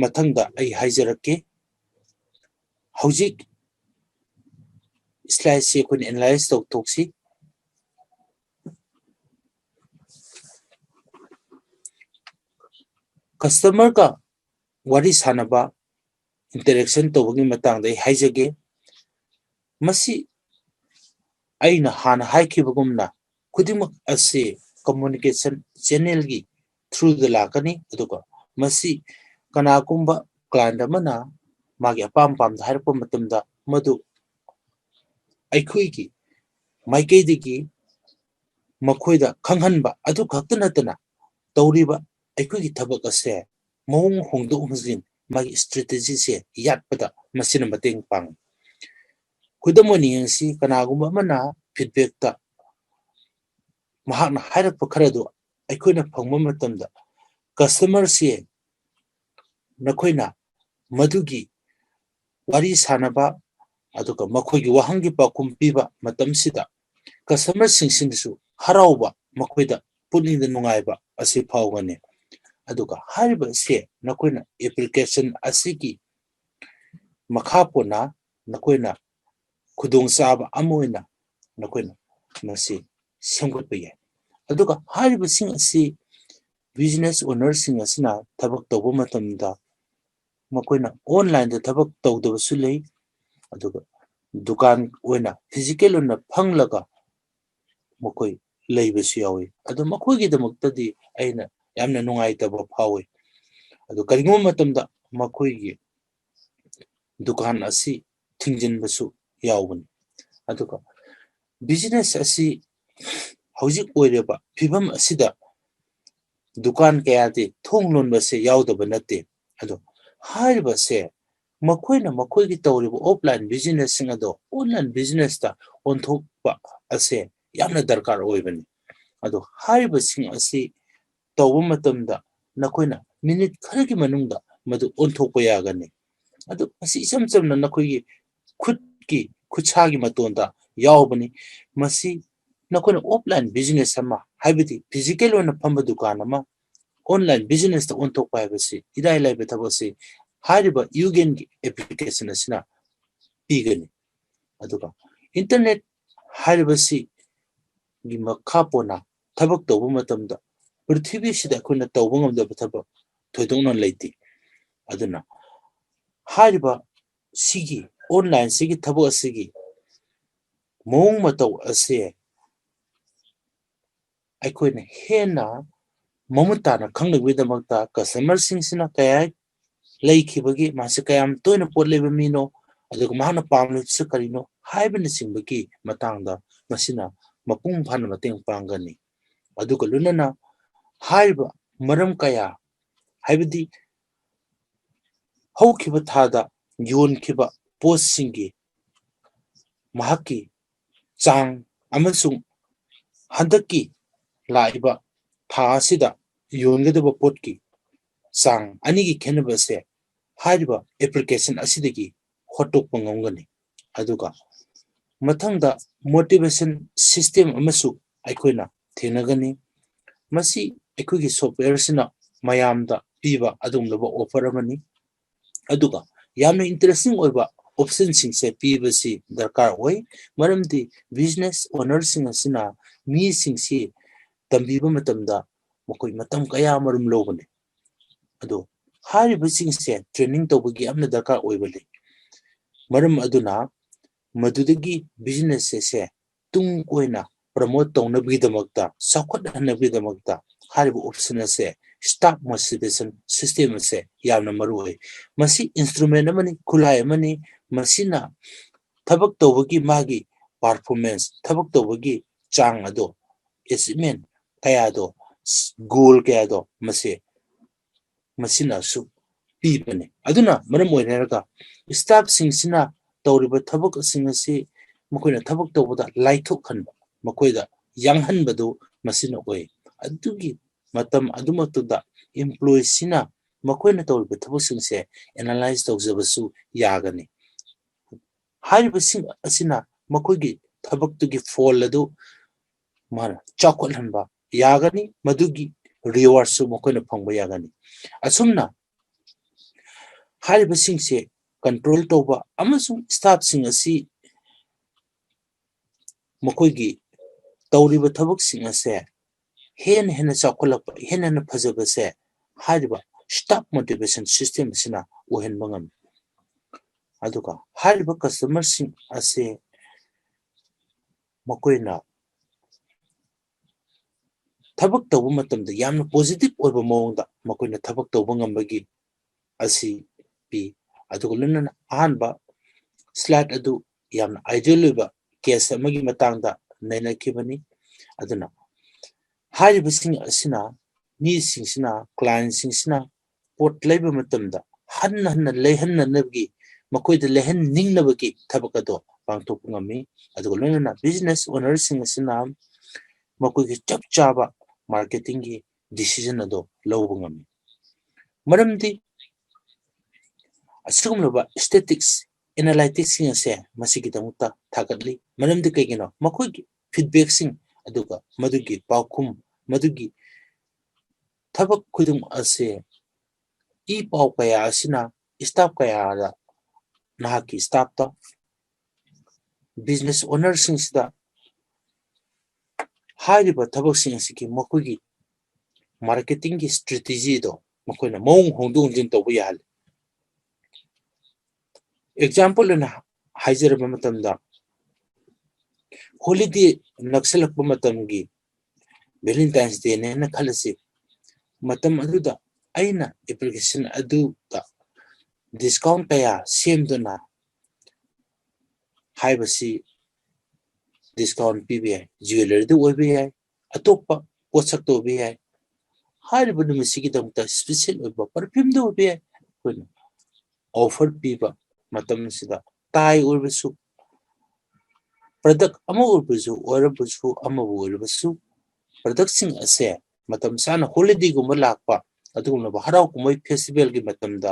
ꯃꯊꯪꯗ ꯑꯩ ꯍꯥꯏꯖꯔꯛꯀꯦ꯫ ꯍꯧꯖꯤꯛ slide ꯁꯤ ꯑꯩꯈꯣꯏꯅ analyze ꯇꯧꯊꯣꯛꯁꯤ꯫ Customer ꯒ ꯋꯥꯔꯤ ꯁꯥꯟꯅꯕ, interaction ꯇꯧꯕꯒꯤ ꯃꯇꯥꯡꯗ ꯑꯩ ꯍꯥꯏꯖꯒꯦ꯫ ꯃꯁꯤ ꯑꯩꯅ ꯍꯥꯟꯅ ꯍꯥꯏꯈꯤꯕꯒꯨꯝꯅ ꯈꯨꯗꯤꯡꯃꯛ ꯑꯁꯤ communication channel ꯒꯤ through ꯗ ꯂꯥꯛꯀꯅꯤ꯫ ꯑꯗꯨꯒ ꯃꯁꯤ ꯀꯅꯥꯒꯨꯝꯕ client ꯑꯃꯅ ꯃꯥꯒꯤ ꯑꯄꯥꯝ ꯄꯥꯝꯗ ꯍꯥꯏꯔꯛꯄ ꯃꯇꯝꯗ ꯃꯗꯨ ꯑꯩꯈꯣꯏꯒꯤ ꯃꯥꯏꯀꯩꯗꯒꯤ ꯃꯈꯣꯏꯗ ꯈꯪꯍꯟꯕ ꯑꯗꯨ ꯈꯛꯇ ꯅꯠꯇꯅ ꯇꯧꯔꯤꯕ ꯑꯩꯈꯣꯏꯒꯤ ꯊꯕꯛ ꯑꯁꯦ ꯃꯑꯣꯡ ꯍꯣꯡꯗꯣꯛ ꯍꯣꯡꯖꯤꯟ ꯃꯥꯒꯤ strategy ꯁꯦ ꯌꯥꯠꯄꯗ ꯃꯁꯤꯅ ꯃꯇꯦꯡ ꯄꯥꯡꯉꯤ꯫ ꯈꯨꯗꯝ ꯑꯣꯏꯅ ꯌꯦꯡꯁꯤ, ꯀꯅꯥꯒꯨꯝꯕ ꯑꯃꯅ ꯐꯤꯗꯕꯦꯛꯇ ꯃꯍꯥꯛꯅ ꯍꯥꯏꯔꯛꯄ ꯈꯔꯗꯨ ꯑꯩꯈꯣꯏꯅ ꯐꯪꯕ ꯃꯇꯝꯗ, ꯀꯁꯇꯃꯔꯁꯦ ꯅꯈꯣꯏꯅ ꯃꯗꯨꯒꯤ ꯋꯥꯔꯤ ꯁꯥꯅꯕ, ꯑꯗꯨꯒ ꯃꯈꯣꯏꯒꯤ ꯋꯥꯍꯪꯒꯤ ꯄꯥꯎꯈꯨꯝ ꯄꯤꯕ ꯃꯇꯝꯁꯤꯗ, ꯀꯁꯇꯃꯔꯁꯤꯡꯁꯤꯅꯁꯨ ꯍꯔꯥꯎꯕ, ꯃꯈꯣꯏꯗ ꯄꯨꯛꯅꯤꯡꯗ ꯅꯨꯡꯉꯥꯏꯕ ꯑꯁꯤ ꯐꯥꯎꯒꯅꯤ꯫ ꯑꯗꯨꯒ ꯍꯥꯏꯔꯤꯕ ꯑꯁꯦ ꯅꯈꯣꯏꯅ ꯑꯦꯄ꯭ꯂꯤꯀꯦꯁꯟ ꯑꯁꯤꯒꯤ ꯃꯈꯥ ꯄꯣꯟꯅ ꯅꯈꯣꯏꯅ ꯈꯨꯗꯣꯡꯆꯥꯕ ꯑꯃ ꯑꯣꯏꯅ ꯅꯈꯣꯏꯅ ꯃꯁꯤ ꯁꯦꯝꯒꯠꯄ ꯌꯥꯏ꯫ ꯑꯗꯨꯒ ꯍꯥꯏꯔꯤꯕꯁꯤꯡ ꯑꯁꯤ ꯕꯤꯖꯤꯅꯦꯁ ꯑꯣꯅꯔꯁꯤꯡ ꯑꯁꯤꯅ ꯊꯕꯛ ꯇꯧꯕ ꯃꯇꯝꯗ ꯃꯈꯣꯏꯅ ꯑꯣꯟꯂꯥꯏꯟꯗ ꯊꯕꯛ ꯇꯧꯗꯕꯁꯨ ꯂꯩ, ꯑꯗꯨꯒ ꯗꯨꯀꯥꯟ ꯑꯣꯏꯅ ꯐꯤꯖꯤꯀꯦꯜ ꯑꯣꯏꯅ ꯐꯪꯂꯒ ꯃꯈꯣꯏ ꯂꯩꯕꯁꯨ ꯌꯥꯎꯏ꯫ ꯑꯗꯨ ꯃꯈꯣꯏꯒꯤꯗꯃꯛꯇꯗꯤ ꯑꯩꯅ ꯌꯥꯝꯅ ꯅꯨꯡꯉꯥꯏꯇꯕ ꯐꯥꯎꯏ꯫ ꯑꯗꯨ ꯀꯔꯤꯒꯨꯝꯕ ꯃꯇꯝꯗ ꯃꯈꯣꯏꯒꯤ ꯗꯨꯀꯥꯟ ꯑꯁꯤ ꯊꯤꯡꯖꯤꯟꯕꯁꯨ ꯌꯥꯎꯕꯅꯤ꯫ ꯑꯗꯨꯒ ꯕꯤꯖꯤꯅꯦꯁ ꯑꯁꯤ ꯍꯧꯖꯤꯛ ꯑꯣꯏꯔꯤꯕ ꯐꯤꯕꯝ ꯑꯁꯤꯗ ꯗꯨꯀꯥꯟ ꯀꯌꯥꯗꯤ ꯊꯣꯡ ꯂꯣꯟꯕꯁꯦ ꯌꯥꯎꯗꯕ ꯅꯠꯇꯦ꯫ ꯑꯗꯣ ꯍꯥꯏꯔꯤꯕꯁꯦ ꯃꯈꯣꯏꯅ ꯃꯈꯣꯏꯒꯤ ꯇꯧꯔꯤꯕ ꯑꯣꯐꯂꯥꯏꯟ ꯕꯤꯖꯤꯅꯦꯁꯁꯤꯡ ꯑꯗꯣ ꯑꯣꯟꯂꯥꯏꯟ ꯕꯤꯖꯤꯅꯦꯁꯇ ꯑꯣꯟꯊꯣꯛꯄ ꯑꯁꯦ ꯌꯥꯝꯅ ꯗꯔꯀꯥꯔ ꯑꯣꯏꯕꯅꯤ꯫ ꯑꯗꯣ ꯍꯥꯏꯔꯤꯕꯁꯤꯡ ꯑꯁꯤ ꯇꯧꯕ ꯃꯇꯝꯗ ꯅꯈꯣꯏꯅ ꯃꯤꯅꯤꯠ ꯈꯔꯒꯤ ꯃꯅꯨꯡꯗ ꯃꯗꯨ ꯑꯣꯟꯊꯣꯛꯄ ꯌꯥꯒꯅꯤ꯫ ꯑꯗꯨ ꯃꯁꯤ ꯏꯆꯝ ꯆꯝꯅ ꯅꯈꯣꯏꯒꯤ ꯈꯨꯠꯀꯤ ꯈꯨꯠꯁꯥꯒꯤ ꯃꯇꯣꯟꯗ ꯌꯥꯎꯕꯅꯤ꯫ ꯃꯁꯤ ꯅꯈꯣꯏꯅ ꯑꯣꯐꯂꯥꯏꯟ ꯕꯤꯖꯤꯅꯦꯁ ꯑꯃ, ꯍꯥꯏꯕꯗꯤ ꯐꯤꯖꯤꯀꯦꯜ ꯑꯣꯏꯅ ꯐꯝꯕ ꯗꯨꯀꯥꯟ ꯑꯃ ꯑꯣꯟꯂꯥꯏꯟ ꯕꯤꯖꯤꯅꯦꯁꯇ ꯑꯣꯟꯊꯣꯛꯄ ꯍꯥꯏꯕꯁꯤ ꯏꯔꯥꯏ ꯂꯥꯏꯕ ꯊꯕꯛꯁꯤ ꯍꯥꯏꯔꯤꯕ ꯌꯨꯒꯦꯟꯒꯤ ꯑꯦꯄ꯭ꯂꯤꯀꯦꯁꯟ ꯑꯁꯤꯅ ꯄꯤꯒꯅꯤ꯫ ꯑꯗꯨꯒ ꯏꯟꯇꯔꯅꯦꯠ ꯍꯥꯏꯔꯤꯕꯁꯤꯒꯤ ꯃꯈꯥ ꯄꯣꯟꯅ ꯊꯕꯛ ꯇꯧꯕ ꯃꯇꯝꯗ ꯄ꯭ꯔꯤꯊꯤꯕꯤꯁꯤꯗ ꯑꯩꯈꯣꯏꯅ ꯇꯧꯕ ꯉꯝꯗꯕ ꯊꯕꯛ ꯊꯣꯏꯗꯣꯛꯅ ꯂꯩꯇꯦ꯫ ꯑꯗꯨꯅ ꯍꯥꯏꯔꯤꯕ ꯁꯤꯒꯤ ꯑꯣꯟꯂꯥꯏꯟꯁꯤꯒꯤ ꯊꯕꯛ ꯑꯁꯤꯒꯤ ꯃꯑꯣꯡ ꯃꯇꯧ ꯑꯁꯦ ꯑꯩꯈꯣꯏꯅ ꯍꯦꯟꯅ ꯃꯃꯨꯠ ꯇꯥꯅ ꯈꯪꯅꯕꯒꯤꯗꯃꯛꯇ ꯀꯁꯇꯃꯔꯁꯤꯡꯁꯤꯅ ꯀꯌꯥ ꯂꯩꯈꯤꯕꯒꯦ, ꯃꯥꯁꯤ ꯀꯌꯥꯝ ꯇꯣꯏꯅ ꯄꯣꯠ ꯂꯩꯕ ꯃꯤꯅꯣ, ꯑꯗꯨꯒ ꯃꯍꯥꯛꯅ ꯄꯥꯝꯂꯤꯕꯁꯤ ꯀꯔꯤꯅꯣ ꯍꯥꯏꯕꯅꯆꯤꯡꯕꯒꯤ ꯃꯇꯥꯡꯗ ꯃꯁꯤꯅ ꯃꯄꯨꯡ ꯐꯥꯅ ꯃꯇꯦꯡ ꯄꯥꯡꯒꯅꯤ꯫ ꯑꯗꯨꯒ ꯂꯣꯏꯅꯅ ꯍꯥꯏꯔꯤꯕ ꯃꯔꯝ ꯀꯌꯥ, ꯍꯥꯏꯕꯗꯤ ꯍꯧꯈꯤꯕ ꯊꯥꯗ ꯌꯣꯟꯈꯤꯕ ꯄꯣꯠꯁꯤꯡꯒꯤ ꯃꯍꯥꯛꯀꯤ ꯆꯥꯡ ꯑꯃꯁꯨꯡ ꯍꯟꯗꯛꯀꯤ ꯂꯥꯛꯏꯕ ꯊꯥ ꯑꯁꯤꯗ ꯌꯣꯟꯒꯗꯕ ꯄꯣꯠꯀꯤ ꯆꯥꯡ ꯑꯅꯤꯒꯤ ꯈꯦꯠꯅꯕ ꯑꯁꯦ ꯍꯥꯏꯔꯤꯕ application ꯑꯁꯤꯗꯒꯤ ꯍꯣꯠꯇꯣꯛꯄ ꯉꯝꯒꯅꯤ꯫ ꯑꯗꯨꯒ ꯃꯊꯪꯗ motivation system ꯑꯃꯁꯨ ꯑꯩꯈꯣꯏꯅ ꯊꯦꯡꯅꯒꯅꯤ꯫ ꯃꯁꯤ ꯑꯩꯈꯣꯏꯒꯤ software ꯑꯁꯤꯅ ꯃꯌꯥꯝꯗ ꯄꯤꯕ ꯑꯗꯨꯒꯨꯝꯂꯕ offer ꯑꯃꯅꯤ꯫ ꯑꯗꯨꯒ ꯌꯥꯝꯅ interesting ꯑꯣꯏꯕ option ꯁꯤꯡꯁꯦ ꯄꯤꯕꯁꯤ ꯗꯔꯀꯥꯔ ꯑꯣꯏ, ꯃꯔꯝꯗꯤ business owner ꯁꯤꯡ ꯑꯁꯤꯅ ꯃꯤꯁꯤꯡꯁꯤ ꯇꯝꯕꯤꯕ ꯃꯇꯝꯗ ꯃꯈꯣꯏ ꯃꯇꯝ ꯀꯌꯥ ꯑꯃꯔꯣꯝ ꯂꯧꯒꯅꯤ꯫ ꯑꯗꯣ ꯍꯥꯏꯔꯤꯕꯁꯤꯡꯁꯦ training ꯇꯧꯕꯒꯤ ꯌꯥꯝꯅ ꯗꯔꯀꯥꯔ ꯑꯣꯏꯕ ꯂꯩ꯫ ꯃꯔꯝ ꯑꯗꯨꯅ ꯃꯗꯨꯗꯒꯤ business ꯑꯁꯦ ꯇꯨꯡ ꯀꯣꯏꯅ promote ꯇꯧꯅꯕꯒꯤꯗꯃꯛꯇ, ꯆꯥꯎꯈꯠꯍꯟꯅꯕꯒꯤꯗꯃꯛꯇ ꯍꯥꯏꯔꯤꯕ option ꯑꯁꯦ, staff motivation system ꯑꯁꯦ ꯌꯥꯝꯅ ꯃꯔꯨ ꯑꯣꯏ꯫ ꯃꯁꯤ instrument ꯑꯃꯅꯤ, ꯈꯨꯠꯂꯥꯏ ꯑꯃꯅꯤ꯫ ꯃꯁꯤꯅ ꯊꯕꯛ ꯇꯧꯕꯒꯤ ꯃꯥꯒꯤ performance, ꯊꯕꯛ ꯇꯧꯕꯒꯤ ꯆꯥꯡ ꯑꯗꯣ, achievement ꯀꯌꯥꯗꯣ, goal ꯀꯌꯥꯗꯣ ꯃꯁꯤ ꯃꯁꯤꯅꯁꯨ ꯄꯤꯕꯅꯤ꯫ ꯑꯗꯨꯅ ꯃꯔꯝ ꯑꯣꯏꯔꯒ staff ꯁꯤꯡꯁꯤꯅ ꯇꯧꯔꯤꯕ ꯊꯕꯛꯁꯤꯡ ꯑꯁꯤ ꯃꯈꯣꯏꯅ ꯊꯕꯛ ꯇꯧꯕꯗ ꯂꯥꯏꯊꯣꯛꯍꯟꯕ, ꯃꯈꯣꯏꯗ ꯌꯥꯡꯍꯟꯕꯗꯨ ꯃꯁꯤꯅ ꯑꯣꯏ꯫ ꯑꯗꯨꯒꯤ ꯃꯇꯝ ꯑꯗꯨꯃꯛꯇꯨꯗ employee ꯁꯤꯅ ꯃꯈꯣꯏꯅ ꯇꯧꯔꯤꯕ ꯊꯕꯛꯁꯤꯡꯁꯦ analyze ꯇꯧꯖꯕꯁꯨ ꯌꯥꯒꯅꯤ꯫ ꯍꯥꯏꯔꯤꯕꯁꯤꯡ ꯑꯁꯤꯅ ꯃꯈꯣꯏꯒꯤ ꯊꯕꯛꯇꯨꯒꯤ ꯐꯣꯜ ꯑꯗꯨ ꯃꯥꯅ ꯆꯥꯎꯈꯠꯍꯟꯕ ꯌꯥꯒꯅꯤ, ꯃꯗꯨꯒꯤ ꯔꯤꯋꯥꯔꯗꯁꯨ ꯃꯈꯣꯏꯅ ꯐꯪꯕ ꯌꯥꯒꯅꯤ꯫ ꯑꯁꯨꯝꯅ ꯍꯥꯏꯔꯤꯕꯁꯤꯡꯁꯦ ꯀꯟꯇ꯭ꯔꯣꯜ ꯇꯧꯕ ꯑꯃꯁꯨꯡ ꯁ꯭ꯇꯥꯐꯁꯤꯡ ꯑꯁꯤ ꯃꯈꯣꯏꯒꯤ ꯇꯧꯔꯤꯕ ꯊꯕꯛꯁꯤꯡ ꯑꯁꯦ ꯍꯦꯟꯅ ꯍꯦꯟꯅ ꯆꯥꯎꯈꯠꯂꯛꯄ, ꯍꯦꯟꯅ ꯍꯦꯟꯅ ꯐꯖꯕꯁꯦ ꯍꯥꯏꯔꯤꯕ ꯁ꯭ꯇꯥꯐ ꯃꯣꯇꯤꯚꯦꯁꯟ ꯁꯤꯁꯇꯦꯝ ꯑꯁꯤꯅ ꯑꯣꯏꯍꯟꯕ ꯉꯝꯃꯤ꯫ ꯑꯗꯨꯒ ꯍꯥꯏꯔꯤꯕ ꯀꯁꯇꯃꯔꯁꯤꯡ ꯑꯁꯦ ꯃꯈꯣꯏꯅ ꯊꯕꯛ ꯇꯧꯕ ꯃꯇꯝꯗ ꯌꯥꯝꯅ ꯄꯣꯖꯤꯇꯤꯚ ꯑꯣꯏꯕ ꯃꯑꯣꯡꯗ ꯃꯈꯣꯏꯅ ꯊꯕꯛ ꯇꯧꯕ ꯉꯝꯕꯒꯤ ꯑꯁꯤ ꯄꯤ꯫ ꯑꯗꯨꯒ ꯂꯣꯏꯅꯅ ꯑꯍꯥꯟꯕ ꯁ꯭ꯂꯥꯏꯗ ꯑꯗꯨ ꯌꯥꯝꯅ ꯑꯥꯏꯗꯤꯌꯦꯜ ꯑꯣꯏꯕ ꯀꯦꯁ ꯑꯃꯒꯤ ꯃꯇꯥꯡꯗ ꯅꯩꯅꯈꯤꯕꯅꯤ꯫ ꯑꯗꯨꯅ ꯍꯥꯏꯔꯤꯕꯁꯤꯡ ꯑꯁꯤꯅ ꯃꯤꯁꯤꯡꯁꯤꯅ, ꯀ꯭ꯂꯥꯏꯟꯁꯤꯡꯁꯤꯅ ꯄꯣꯠ ꯂꯩꯕ ꯃꯇꯝꯗ ꯍꯟꯅ ꯍꯟꯅ ꯂꯩꯍꯟꯅꯅꯕꯒꯤ ꯃꯈꯣꯏꯗ ꯂꯩꯍꯟꯅꯤꯡꯅꯕꯒꯤ ꯊꯕꯛ ꯑꯗꯣ ꯄꯥꯡꯊꯣꯛꯄ ꯉꯝꯃꯤ꯫ ꯑꯗꯨꯒ ꯂꯣꯏꯅꯅ business ownerꯁꯤꯡ ꯑꯁꯤꯅ ꯃꯈꯣꯏꯒꯤ ꯆꯞ ꯆꯥꯕ marketingꯒꯤ decision ꯑꯗꯣ ꯂꯧꯕ ꯉꯝꯃꯤ꯫ ꯃꯔꯝꯗꯤ ꯑꯁꯤꯒꯨꯝꯂꯕ statistics analyticsꯁꯤꯡ ꯑꯁꯦ ꯃꯁꯤꯒꯤꯗꯃꯛꯇ ꯊꯥꯒꯠꯂꯤ꯫ ꯃꯔꯝꯗꯤ ꯀꯩꯒꯤꯅꯣ? ꯃꯈꯣꯏꯒꯤ feedbackꯁꯤꯡ, ꯑꯗꯨꯒ ꯃꯗꯨꯒꯤ ꯄꯥꯎꯈꯨꯝ, ꯃꯗꯨꯒꯤ ꯊꯕꯛ ꯈꯨꯗꯤꯡꯃꯛ ꯑꯁꯦ ꯏ ꯄꯥꯎ ꯀꯌꯥ ꯑꯁꯤꯅ staff ꯀꯌꯥꯗ, ꯅꯍꯥꯛꯀꯤ staffꯇ, business ownerꯁꯤꯡꯁꯤꯗ ꯍꯥꯏꯔꯤꯕ ꯊꯕꯛꯁꯤꯡ ꯑꯁꯤꯒꯤ ꯃꯈꯣꯏꯒꯤ marketingꯒꯤ strategyꯗꯣ ꯃꯈꯣꯏꯅ ꯃꯑꯣꯡ ꯍꯣꯡꯗꯣꯛ ꯍꯣꯡꯖꯤꯟ ꯇꯧꯕ ꯌꯥꯍꯜꯂꯤ꯫ Example ꯑꯣꯏꯅ ꯍꯥꯏꯖꯔꯕ ꯃꯇꯝꯗ, holiday ꯅꯛꯁꯤꯜꯂꯛꯄ ꯃꯇꯝꯒꯤ Valentine's Dayꯅꯦꯅ ꯈꯜꯂꯁꯤ꯫ ꯃꯇꯝ ꯑꯗꯨꯗ ꯑꯩꯅ application ꯑꯗꯨꯗ discount ꯀꯌꯥ ꯁꯦꯝꯗꯨꯅ ꯍꯥꯏꯕꯁꯤ discount ꯄꯤꯕ ꯌꯥꯏ꯫ Jewelleryꯗ ꯑꯣꯏꯕ ꯌꯥꯏ, ꯑꯇꯣꯞꯄ ꯄꯣꯠꯁꯛꯇ ꯑꯣꯏꯕ ꯌꯥꯏ꯫ ꯍꯥꯏꯔꯤꯕ ꯅꯨꯃꯤꯠꯁꯤꯒꯤꯗꯃꯛꯇ special ꯑꯣꯏꯕ perfumeꯗ ꯑꯣꯏꯕ ꯌꯥꯏ꯫ ꯑꯩꯈꯣꯏꯅ offer ꯄꯤꯕ ꯃꯇꯝꯁꯤꯗ tie ꯑꯣꯏꯔꯕꯁꯨ, product ꯑꯃ ꯑꯣꯏꯔꯕꯁꯨ, ꯑꯣꯏꯔꯕꯁꯨ, ꯑꯃꯕꯨ ꯑꯣꯏꯔꯕꯁꯨ, productꯁꯤꯡ ꯑꯁꯦ ꯃꯇꯝ ꯆꯥꯅ holidayꯒꯨꯝꯕ ꯂꯥꯛꯄ, ꯑꯗꯨꯒꯨꯝꯂꯕ ꯍꯔꯥꯎ ꯀꯨꯝꯍꯩ festivalꯒꯤ ꯃꯇꯝꯗ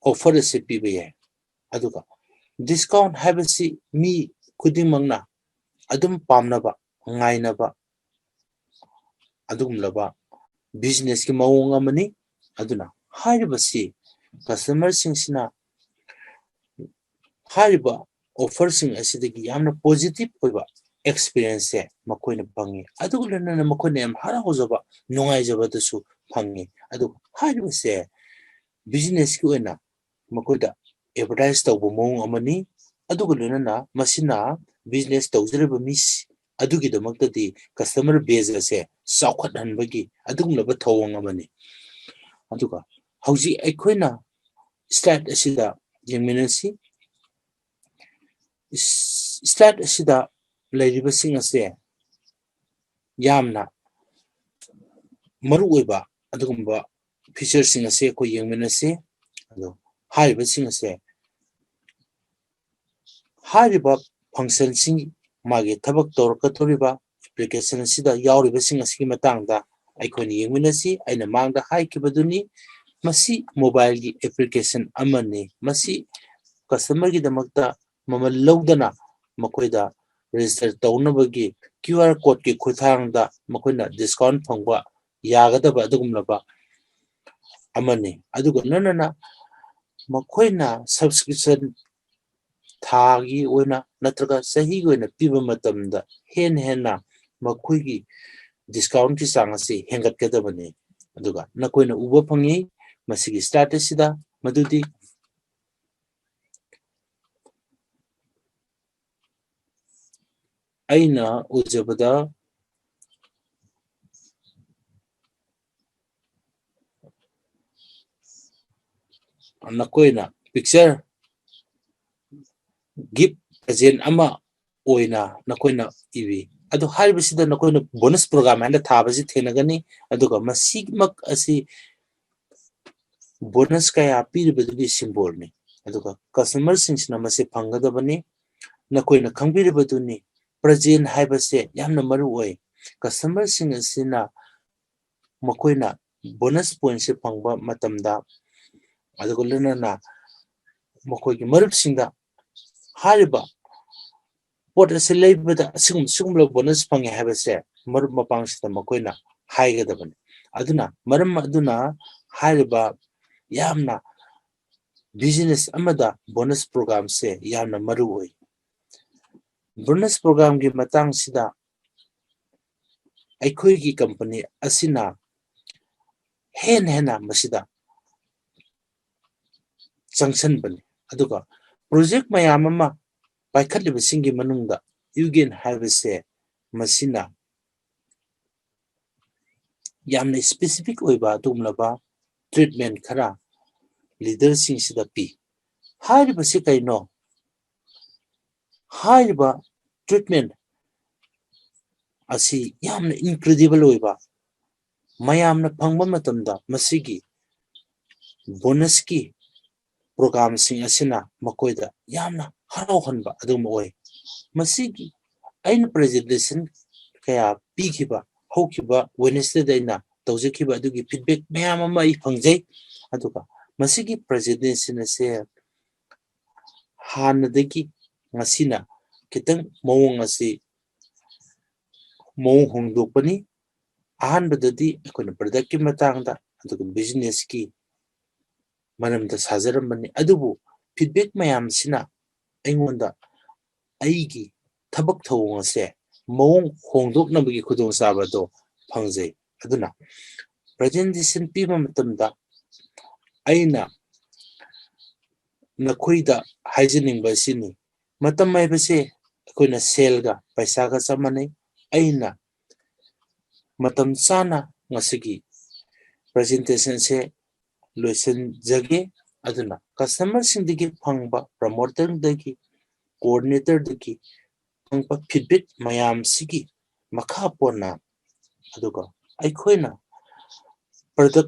offer ꯑꯁꯤ ꯄꯤꯕ ꯌꯥꯏ꯫ ꯑꯗꯨꯒ discount ꯍꯥꯏꯕꯁꯤ ꯃꯤ ꯈꯨꯗꯤꯡꯃꯛꯅ ꯑꯗꯨꯝ ꯄꯥꯝꯅꯕ, ꯉꯥꯏꯅꯕ, ꯑꯗꯨꯒꯨꯝꯂꯕ businessꯀꯤ ꯃꯑꯣꯡ ꯑꯃꯅꯤ꯫ ꯑꯗꯨꯅ ꯍꯥꯏꯔꯤꯕꯁꯤ customerꯁꯤꯡꯁꯤꯅ ꯍꯥꯏꯔꯤꯕ offerꯁꯤꯡ ꯑꯁꯤꯗꯒꯤ ꯌꯥꯝꯅ positive ꯑꯣꯏꯕ experienceꯁꯦ ꯃꯈꯣꯏꯅ ꯐꯪꯉꯤ꯫ ꯑꯗꯨꯒ ꯂꯣꯏꯅꯅ ꯃꯈꯣꯏꯅ ꯌꯥꯝ ꯍꯔꯥꯎꯖꯕ, ꯅꯨꯡꯉꯥꯏꯖꯕꯗꯁꯨ ꯐꯪꯉꯤ꯫ ꯑꯗꯨꯒ ꯍꯥꯏꯔꯤꯕꯁꯦ businessꯀꯤ ꯑꯣꯏꯅ ꯃꯈꯣꯏꯗ advertise ꯇꯧꯕ ꯃꯑꯣꯡ ꯑꯃꯅꯤ꯫ ꯑꯗꯨꯒ ꯂꯣꯏꯅꯅ ꯃꯁꯤꯅ business ꯇꯧꯖꯔꯤꯕ ꯃꯤ ꯑꯗꯨꯒꯤꯗꯃꯛꯇꯗꯤ customer base ꯑꯁꯦ ꯆꯥꯎꯈꯠꯍꯟꯕꯒꯤ ꯑꯗꯨꯒꯨꯝꯂꯕ ꯊꯧꯑꯣꯡ ꯑꯃꯅꯤ꯫ ꯑꯗꯨꯒ ꯍꯧꯖꯤꯛ ꯑꯩꯈꯣꯏꯅ slide ꯑꯁꯤꯗ ꯌꯦꯡꯃꯤꯟꯅꯁꯤ꯫ Slide ꯑꯁꯤꯗ ꯂꯩꯔꯤꯕꯁꯤꯡ ꯑꯁꯦ ꯌꯥꯝꯅ ꯃꯔꯨꯑꯣꯏꯕ ꯑꯗꯨꯒꯨꯝꯕ featureꯁꯤꯡ ꯑꯁꯤ ꯑꯩꯈꯣꯏ ꯌꯦꯡꯃꯤꯟꯅꯁꯤ꯫ ꯑꯗꯣ ꯍꯥꯏꯔꯤꯕꯁꯤꯡ ꯑꯁꯦ, ꯍꯥꯏꯔꯤꯕ functionꯁꯤꯡ, ꯃꯥꯒꯤ ꯊꯕꯛ ꯇꯧꯔꯛꯀꯗꯧꯔꯤꯕ application ꯑꯁꯤꯗ ꯌꯥꯎꯔꯤꯕꯁꯤꯡ ꯑꯁꯤꯒꯤ ꯃꯇꯥꯡꯗ ꯑꯩꯈꯣꯏꯅ ꯌꯦꯡꯃꯤꯟꯅꯁꯤ꯫ ꯑꯩꯅ ꯃꯥꯡꯗ ꯍꯥꯏꯈꯤꯕꯗꯨꯅꯤ, ꯃꯁꯤ mobileꯒꯤ application ꯑꯃꯅꯤ꯫ ꯃꯁꯤ customerꯒꯤꯗꯃꯛꯇ ꯃꯃꯜ ꯂꯧꯗꯅ ꯃꯈꯣꯏꯗ register ꯇꯧꯅꯕꯒꯤ QR codeꯀꯤ ꯈꯨꯠꯊꯥꯡꯗ ꯃꯈꯣꯏꯅ discount ꯐꯪꯕ ꯌꯥꯒꯗꯕ ꯑꯗꯨꯒꯨꯝꯂꯕ ꯑꯃꯅꯤ꯫ ꯑꯗꯨꯒ ꯂꯣꯏꯅꯅ ꯃꯈꯣꯏꯅ subscription ꯊꯥꯒꯤ ꯑꯣꯏꯅ ꯅꯠꯇ꯭ꯔꯒ ꯆꯍꯤꯒꯤ ꯑꯣꯏꯅ ꯄꯤꯕ ꯃꯇꯝꯗ ꯍꯦꯟꯅ ꯍꯦꯟꯅ ꯃꯈꯣꯏꯒꯤ discountꯀꯤ ꯆꯥꯡ ꯑꯁꯤ ꯍꯦꯟꯒꯠꯀꯗꯕꯅꯤ꯫ ꯑꯗꯨꯒ ꯅꯈꯣꯏꯅ ꯎꯕ ꯐꯪꯉꯤ ꯃꯁꯤꯒꯤ statusꯁꯤꯗ, ꯃꯗꯨꯗꯤ ꯑꯩꯅ ꯎꯖꯕꯗ ꯅꯈꯣꯏꯅ picture gift present ꯑꯃ ꯑꯣꯏꯅ ꯅꯈꯣꯏꯅ ꯏꯕꯤ꯫ ꯑꯗꯣ ꯍꯥꯏꯔꯤꯕꯁꯤꯗ ꯅꯈꯣꯏꯅ bonus program ꯍꯥꯏꯅ ꯊꯥꯕꯁꯤ ꯊꯦꯡꯅꯒꯅꯤ꯫ ꯑꯗꯨꯒ ꯃꯁꯤꯃꯛ ꯑꯁꯤ bonus ꯀꯌꯥ ꯄꯤꯔꯤꯕꯗꯨꯒꯤ symbolꯅꯤ꯫ ꯑꯗꯨꯒ customerꯁꯤꯡꯁꯤꯅ ꯃꯁꯤ ꯐꯪꯒꯗꯕꯅꯤ꯫ ꯅꯈꯣꯏꯅ ꯈꯪꯕꯤꯔꯤꯕꯗꯨꯅꯤ, present ꯍꯥꯏꯕꯁꯦ ꯌꯥꯝꯅ ꯃꯔꯨ ꯑꯣꯏ꯫ Customerꯁꯤꯡ ꯑꯁꯤꯅ ꯃꯈꯣꯏꯅ bonus pointꯁꯦ ꯐꯪꯕ ꯃꯇꯝꯗ, ꯑꯗꯨꯒ ꯂꯣꯏꯅꯅ ꯃꯈꯣꯏꯒꯤ ꯃꯔꯨꯞꯁꯤꯡꯗ ꯍꯥꯏꯔꯤꯕ ꯄꯣꯠ ꯑꯁꯤ ꯂꯩꯕꯗ ꯑꯁꯤꯒꯨꯝ-, ꯁꯤꯒꯨꯝꯂꯕ bonus ꯐꯪꯉꯦ ꯍꯥꯏꯕꯁꯦ ꯃꯔꯨꯞ ꯃꯄꯥꯡꯁꯤꯡꯗ ꯃꯈꯣꯏꯅ ꯍꯥꯏꯒꯗꯕꯅꯤ꯫ ꯑꯗꯨꯅ, ꯃꯔꯝ ꯑꯗꯨꯅ ꯍꯥꯏꯔꯤꯕ ꯌꯥꯝꯅ business ꯑꯃꯗ bonus programꯁꯦ ꯌꯥꯝꯅ ꯃꯔꯨ ꯑꯣꯏ꯫ Bonus programꯒꯤ ꯃꯇꯥꯡꯁꯤꯗ ꯑꯩꯈꯣꯏꯒꯤ company ꯑꯁꯤꯅ ꯍꯦꯟꯅ ꯍꯦꯟꯅ ꯃꯁꯤꯗ ꯆꯪꯁꯤꯟꯕꯅꯤ꯫ ꯑꯗꯨꯒ project ꯃꯌꯥꯝ ꯑꯃ ꯄꯥꯏꯈꯠꯂꯤꯕꯁꯤꯡꯒꯤ ꯃꯅꯨꯡꯗ ꯌꯨꯒꯦꯟ ꯍꯥꯏꯕꯁꯦ ꯃꯁꯤꯅ ꯌꯥꯝꯅ specific ꯑꯣꯏꯕ ꯑꯗꯨꯒꯨꯝꯂꯕ treatment ꯈꯔ leaderꯁꯤꯡꯁꯤꯗ ꯄꯤ꯫ ꯍꯥꯏꯔꯤꯕꯁꯤ ꯀꯩꯅꯣ? ꯍꯥꯏꯔꯤꯕ treatment ꯑꯁꯤ ꯌꯥꯝꯅ incredible ꯑꯣꯏꯕ, ꯃꯌꯥꯝꯅ ꯐꯪꯕ ꯃꯇꯝꯗ ꯃꯁꯤꯒꯤ bonusꯀꯤ ꯄ꯭ꯔꯣꯒ꯭ꯔꯥꯝꯁꯤꯡ ꯑꯁꯤꯅ ꯃꯈꯣꯏꯗ ꯌꯥꯝꯅ ꯍꯔꯥꯎꯍꯟꯕ ꯑꯗꯨꯒꯨꯝꯕ ꯑꯣꯏ꯫ ꯃꯁꯤꯒꯤ ꯑꯩꯅ ꯄ꯭ꯔꯖꯦꯟꯇꯦꯁꯟ ꯀꯌꯥ ꯄꯤꯈꯤꯕ ꯍꯧꯈꯤꯕ ꯋꯦꯅꯦꯁꯗꯦꯗ ꯑꯩꯅ ꯇꯧꯖꯈꯤꯕ ꯑꯗꯨꯒꯤ ꯐꯤꯗꯕꯦꯛ ꯃꯌꯥꯝ ꯑꯃ ꯑꯩ ꯐꯪꯖꯩ꯫ ꯑꯗꯨꯒ ꯃꯁꯤꯒꯤ ꯄ꯭ꯔꯖꯦꯟꯇꯦꯁꯟ ꯑꯁꯦ ꯍꯥꯟꯅꯗꯒꯤ ꯉꯁꯤꯅ ꯈꯤꯇꯪ ꯃꯑꯣꯡ ꯑꯁꯤ ꯃꯑꯣꯡ ꯍꯣꯡꯗꯣꯛꯄꯅꯤ꯫ ꯑꯍꯥꯟꯕꯗꯗꯤ ꯑꯩꯈꯣꯏꯅ ꯄ꯭ꯔꯗꯛꯀꯤ ꯃꯇꯥꯡꯗ ꯑꯗꯨꯒ ꯕꯤꯖꯤꯅꯦꯁꯀꯤ ꯃꯔꯝꯗ ꯁꯥꯖꯔꯝꯕꯅꯤ, ꯑꯗꯨꯕꯨ ꯐꯤꯗꯕꯦꯛ ꯃꯌꯥꯝꯁꯤꯅ ꯑꯩꯉꯣꯟꯗ ꯑꯩꯒꯤ ꯊꯕꯛ ꯊꯧꯑꯣꯡ ꯑꯁꯦ ꯃꯑꯣꯡ ꯍꯣꯡꯗꯣꯛꯅꯕꯒꯤ ꯈꯨꯗꯣꯡꯆꯥꯕ ꯑꯗꯣ ꯐꯪꯖꯩ꯫ ꯑꯗꯨꯅ ꯄ꯭ꯔꯖꯦꯟꯇꯦꯁꯟ ꯄꯤꯕ ꯃꯇꯝꯗ ꯑꯩꯅ ꯅꯈꯣꯏꯗ ꯍꯥꯏꯖꯅꯤꯡꯕ ꯑꯁꯤꯅꯤ, ꯃꯇꯝ ꯍꯥꯏꯕꯁꯦ ꯑꯩꯈꯣꯏꯅ ꯁꯦꯜꯒ ꯄꯩꯁꯥꯒ ꯆꯞ ꯃꯥꯟꯅꯩ꯫ ꯑꯩꯅ ꯃꯇꯝ ꯆꯥꯅ ꯉꯁꯤꯒꯤ ꯄ꯭ꯔꯖꯦꯟꯇꯦꯁꯟꯁꯦ ꯂꯣꯏꯁꯤꯟꯖꯒꯦ꯫ ꯑꯗꯨꯅ ꯀꯁꯇꯃꯔꯁꯤꯡꯗꯒꯤ ꯐꯪꯕ, ꯄ꯭ꯔꯃꯣꯇꯔꯗꯒꯤ, ꯀꯣꯑꯣꯔꯗꯤꯅꯦꯇꯔꯗꯒꯤ ꯐꯪꯕ ꯐꯤꯗꯕꯦꯛ ꯃꯌꯥꯝꯁꯤꯒꯤ ꯃꯈꯥ ꯄꯣꯟꯅ, ꯑꯗꯨꯒ ꯑꯩꯈꯣꯏꯅ ꯄ꯭ꯔꯗꯛ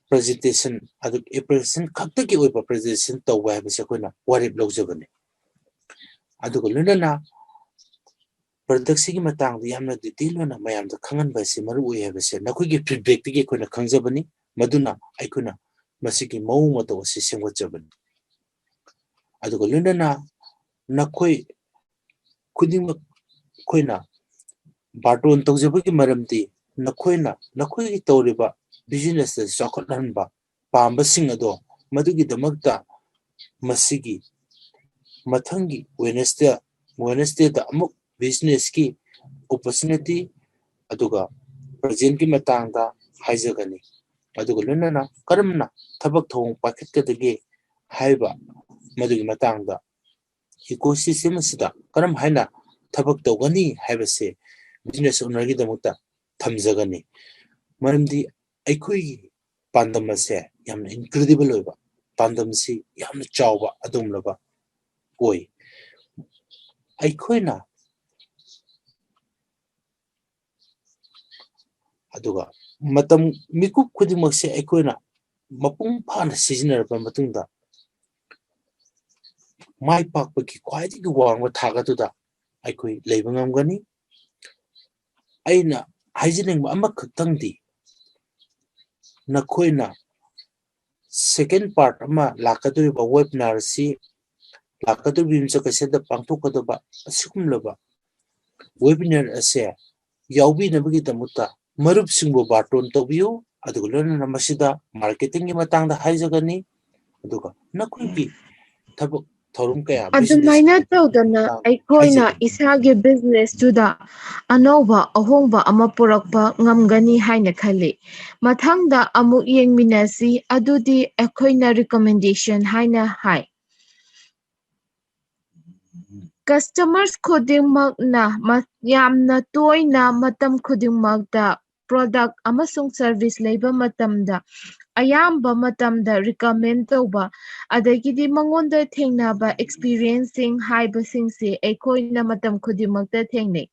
ꯄ꯭ꯔꯖꯦꯟꯇꯦꯁꯟ, ꯑꯗꯨꯒ ꯑꯦꯄ꯭ꯔꯤꯁꯤꯌꯦꯁꯟ ꯈꯛꯇꯒꯤ ꯑꯣꯏꯕ ꯄ꯭ꯔꯖꯦꯟꯇꯦꯁꯟ ꯇꯧꯕ ꯍꯥꯏꯕꯁꯦ ꯑꯩꯈꯣꯏꯅ ꯋꯥꯔꯦꯞ ꯂꯧꯖꯕꯅꯤ꯫ ꯑꯗꯨꯒ ꯂꯣꯏꯅꯅ ꯄ꯭ꯔꯗꯛꯁꯤꯒꯤ ꯃꯇꯥꯡꯗ ꯌꯥꯝꯅ ꯗꯤꯇꯦꯜ ꯑꯣꯏꯅ ꯃꯌꯥꯝꯗ ꯈꯪꯍꯟꯕ ꯑꯁꯤ ꯃꯔꯨ ꯑꯣꯏ ꯍꯥꯏꯕꯁꯦ ꯅꯈꯣꯏꯒꯤ ꯐꯤꯗꯕꯦꯛꯇꯒꯤ ꯑꯩꯈꯣꯏꯅ ꯈꯪꯖꯕꯅꯤ꯫ ꯃꯗꯨꯅ ꯑꯩꯈꯣꯏꯅ ꯃꯁꯤꯒꯤ ꯃꯑꯣꯡ ꯃꯇꯧ ꯑꯁꯤ ꯁꯦꯝꯒꯠꯆꯕꯅꯤ꯫ ꯑꯗꯨꯒ ꯂꯣꯏꯅꯅ ꯅꯈꯣꯏ ꯈꯨꯗꯤꯡꯃꯛ ꯑꯩꯈꯣꯏꯅ ꯕꯥꯔꯇꯣꯟ ꯇꯧꯖꯕꯒꯤ ꯃꯔꯝꯗꯤ ꯅꯈꯣꯏꯅ ꯅꯈꯣꯏꯒꯤ ꯇꯧꯔꯤꯕ ꯕꯤꯖꯤꯅꯦꯁꯇ ꯆꯥꯎꯈꯠꯍꯟꯕ ꯄꯥꯝꯕꯁꯤꯡ ꯑꯗꯣ, ꯃꯗꯨꯒꯤꯗꯃꯛꯇ ꯃꯁꯤꯒꯤ ꯃꯊꯪꯒꯤ ꯋꯦꯅꯦꯁꯗꯦ, ꯋꯦꯅꯦꯁꯗꯦꯗ ꯑꯃꯨꯛ ꯕꯤꯖꯤꯅꯦꯁꯀꯤ ꯑꯣꯄꯣꯔꯆꯨꯅꯤꯇꯤ ꯑꯗꯨꯒ ꯄ꯭ꯔꯖꯦꯟꯒꯤ ꯃꯇꯥꯡꯗ ꯍꯥꯏꯖꯒꯅꯤ꯫ ꯑꯗꯨꯒ ꯂꯣꯏꯅꯅ ꯀꯔꯝꯅ ꯊꯕꯛ ꯊꯧꯑꯣꯡ ꯄꯥꯏꯈꯠꯀꯗꯒꯦ ꯍꯥꯏꯕ ꯃꯗꯨꯒꯤ ꯃꯇꯥꯡꯗ, ꯏꯀꯣꯁꯤꯁꯇꯦꯝ ꯑꯁꯤꯗ ꯀꯔꯝ ꯍꯥꯏꯅ ꯊꯕꯛ ꯇꯧꯒꯅꯤ ꯍꯥꯏꯕꯁꯦ ꯕꯤꯖꯤꯅꯦꯁ ꯑꯣꯅꯔꯒꯤꯗꯃꯛꯇ ꯊꯝꯖꯒꯅꯤ꯫ ꯃꯔꯝꯗꯤ ꯑꯩꯈꯣꯏꯒꯤ ꯄꯥꯟꯗꯝ ꯑꯁꯦ ꯌꯥꯝꯅ ꯏꯟꯀ꯭ꯔꯦꯗꯤꯕꯜ ꯑꯣꯏꯕ, ꯄꯥꯟꯗꯝꯁꯤ ꯌꯥꯝꯅ ꯆꯥꯎꯕ ꯑꯗꯨꯒꯨꯝꯂꯕ ꯑꯣꯏ꯫ ꯑꯩꯈꯣꯏꯅ ꯑꯗꯨꯒ ꯃꯇꯝ ꯃꯤꯀꯨꯞ ꯈꯨꯗꯤꯡꯃꯛꯁꯦ ꯑꯩꯈꯣꯏꯅ ꯃꯄꯨꯡ ꯐꯥꯅ ꯁꯤꯖꯤꯟꯅꯔꯕ ꯃꯇꯨꯡꯗ, ꯃꯥꯏ ꯄꯥꯛꯄꯒꯤ ꯈ꯭ꯋꯥꯏꯗꯒꯤ ꯋꯥꯡꯕ ꯊꯥꯛ ꯑꯗꯨꯗ ꯑꯩꯈꯣꯏ ꯂꯩꯕ ꯉꯝꯒꯅꯤ꯫ ꯑꯩꯅ ꯍꯥꯏꯖꯅꯤꯡꯕ ꯑꯃꯈꯛꯇꯪꯗꯤ, ꯅꯈꯣꯏꯅ second part ꯑꯃ ꯂꯥꯛꯀꯗꯧꯔꯤꯕ webinar ꯑꯁꯤ ꯂꯥꯛꯀꯗꯧꯔꯤꯕ ꯌꯨꯝꯁꯀꯩꯁꯗ ꯄꯥꯡꯊꯣꯛꯀꯗꯕ ꯑꯁꯤꯒꯨꯝꯂꯕ webinar ꯑꯁꯦ ꯌꯥꯎꯕꯤꯅꯕꯒꯤꯗꯃꯛꯇ ꯃꯔꯨꯞꯁꯤꯡꯕꯨ ꯕꯥꯔꯇꯣꯟ ꯇꯧꯕꯤꯌꯨ꯫ ꯑꯗꯨꯒ ꯂꯣꯏꯅꯅ ꯃꯁꯤꯗ marketing ꯒꯤ ꯃꯇꯥꯡꯗ ꯍꯥꯏꯖꯒꯅꯤ꯫ ꯑꯗꯨꯒ ꯅꯈꯣꯏꯒꯤ ꯊꯕꯛ ꯊꯧꯔꯝ ꯀꯌꯥ, business ꯑꯗꯨꯃꯥꯏꯅ ꯀꯌꯥꯒꯤ ꯇꯧꯗꯅ ꯃꯇꯥꯡꯗ ꯑꯩꯈꯣꯏꯅ ꯍꯥꯏꯖꯒꯅꯤ꯫ ꯏꯁꯥꯒꯤ business ꯇꯨꯗ ꯑꯅꯧꯕ ꯑꯍꯣꯡꯕ ꯑꯃ ꯄꯨꯔꯛꯄ ꯉꯝꯒꯅꯤ ꯍꯥꯏꯅ ꯈꯜꯂꯤ꯫ ꯃꯊꯪꯗ ꯑꯃꯨꯛ ꯌꯦꯡꯃꯤꯟꯅꯁꯤ꯫ ꯑꯗꯨꯗꯤ ꯑꯩꯈꯣꯏꯅ recommendation ꯍꯥꯏꯅ ꯍꯥꯏ꯫ Customers ꯈꯨꯗꯤꯡꯃꯛꯅ ꯃ-, ꯌꯥꯝꯅ ꯇꯣꯏꯅ ꯃꯇꯝ ꯈꯨꯗꯤꯡꯃꯛꯇ product ꯑꯃꯁꯨꯡ service ꯂꯩꯕ ꯃꯇꯝꯗ ꯑꯌꯥꯝꯕ ꯃꯇꯝꯗ recommend ꯇꯧꯕ, ꯑꯗꯒꯤꯗꯤ ꯃꯉꯣꯟꯗ ꯊꯦꯡꯅꯕ experience ꯁꯤꯡ ꯍꯥꯏꯕꯁꯤꯡꯁꯦ ꯑꯩꯈꯣꯏꯅ ꯃꯇꯝ ꯈꯨꯗꯤꯡꯃꯛꯇ ꯊꯦꯡꯅꯩ꯫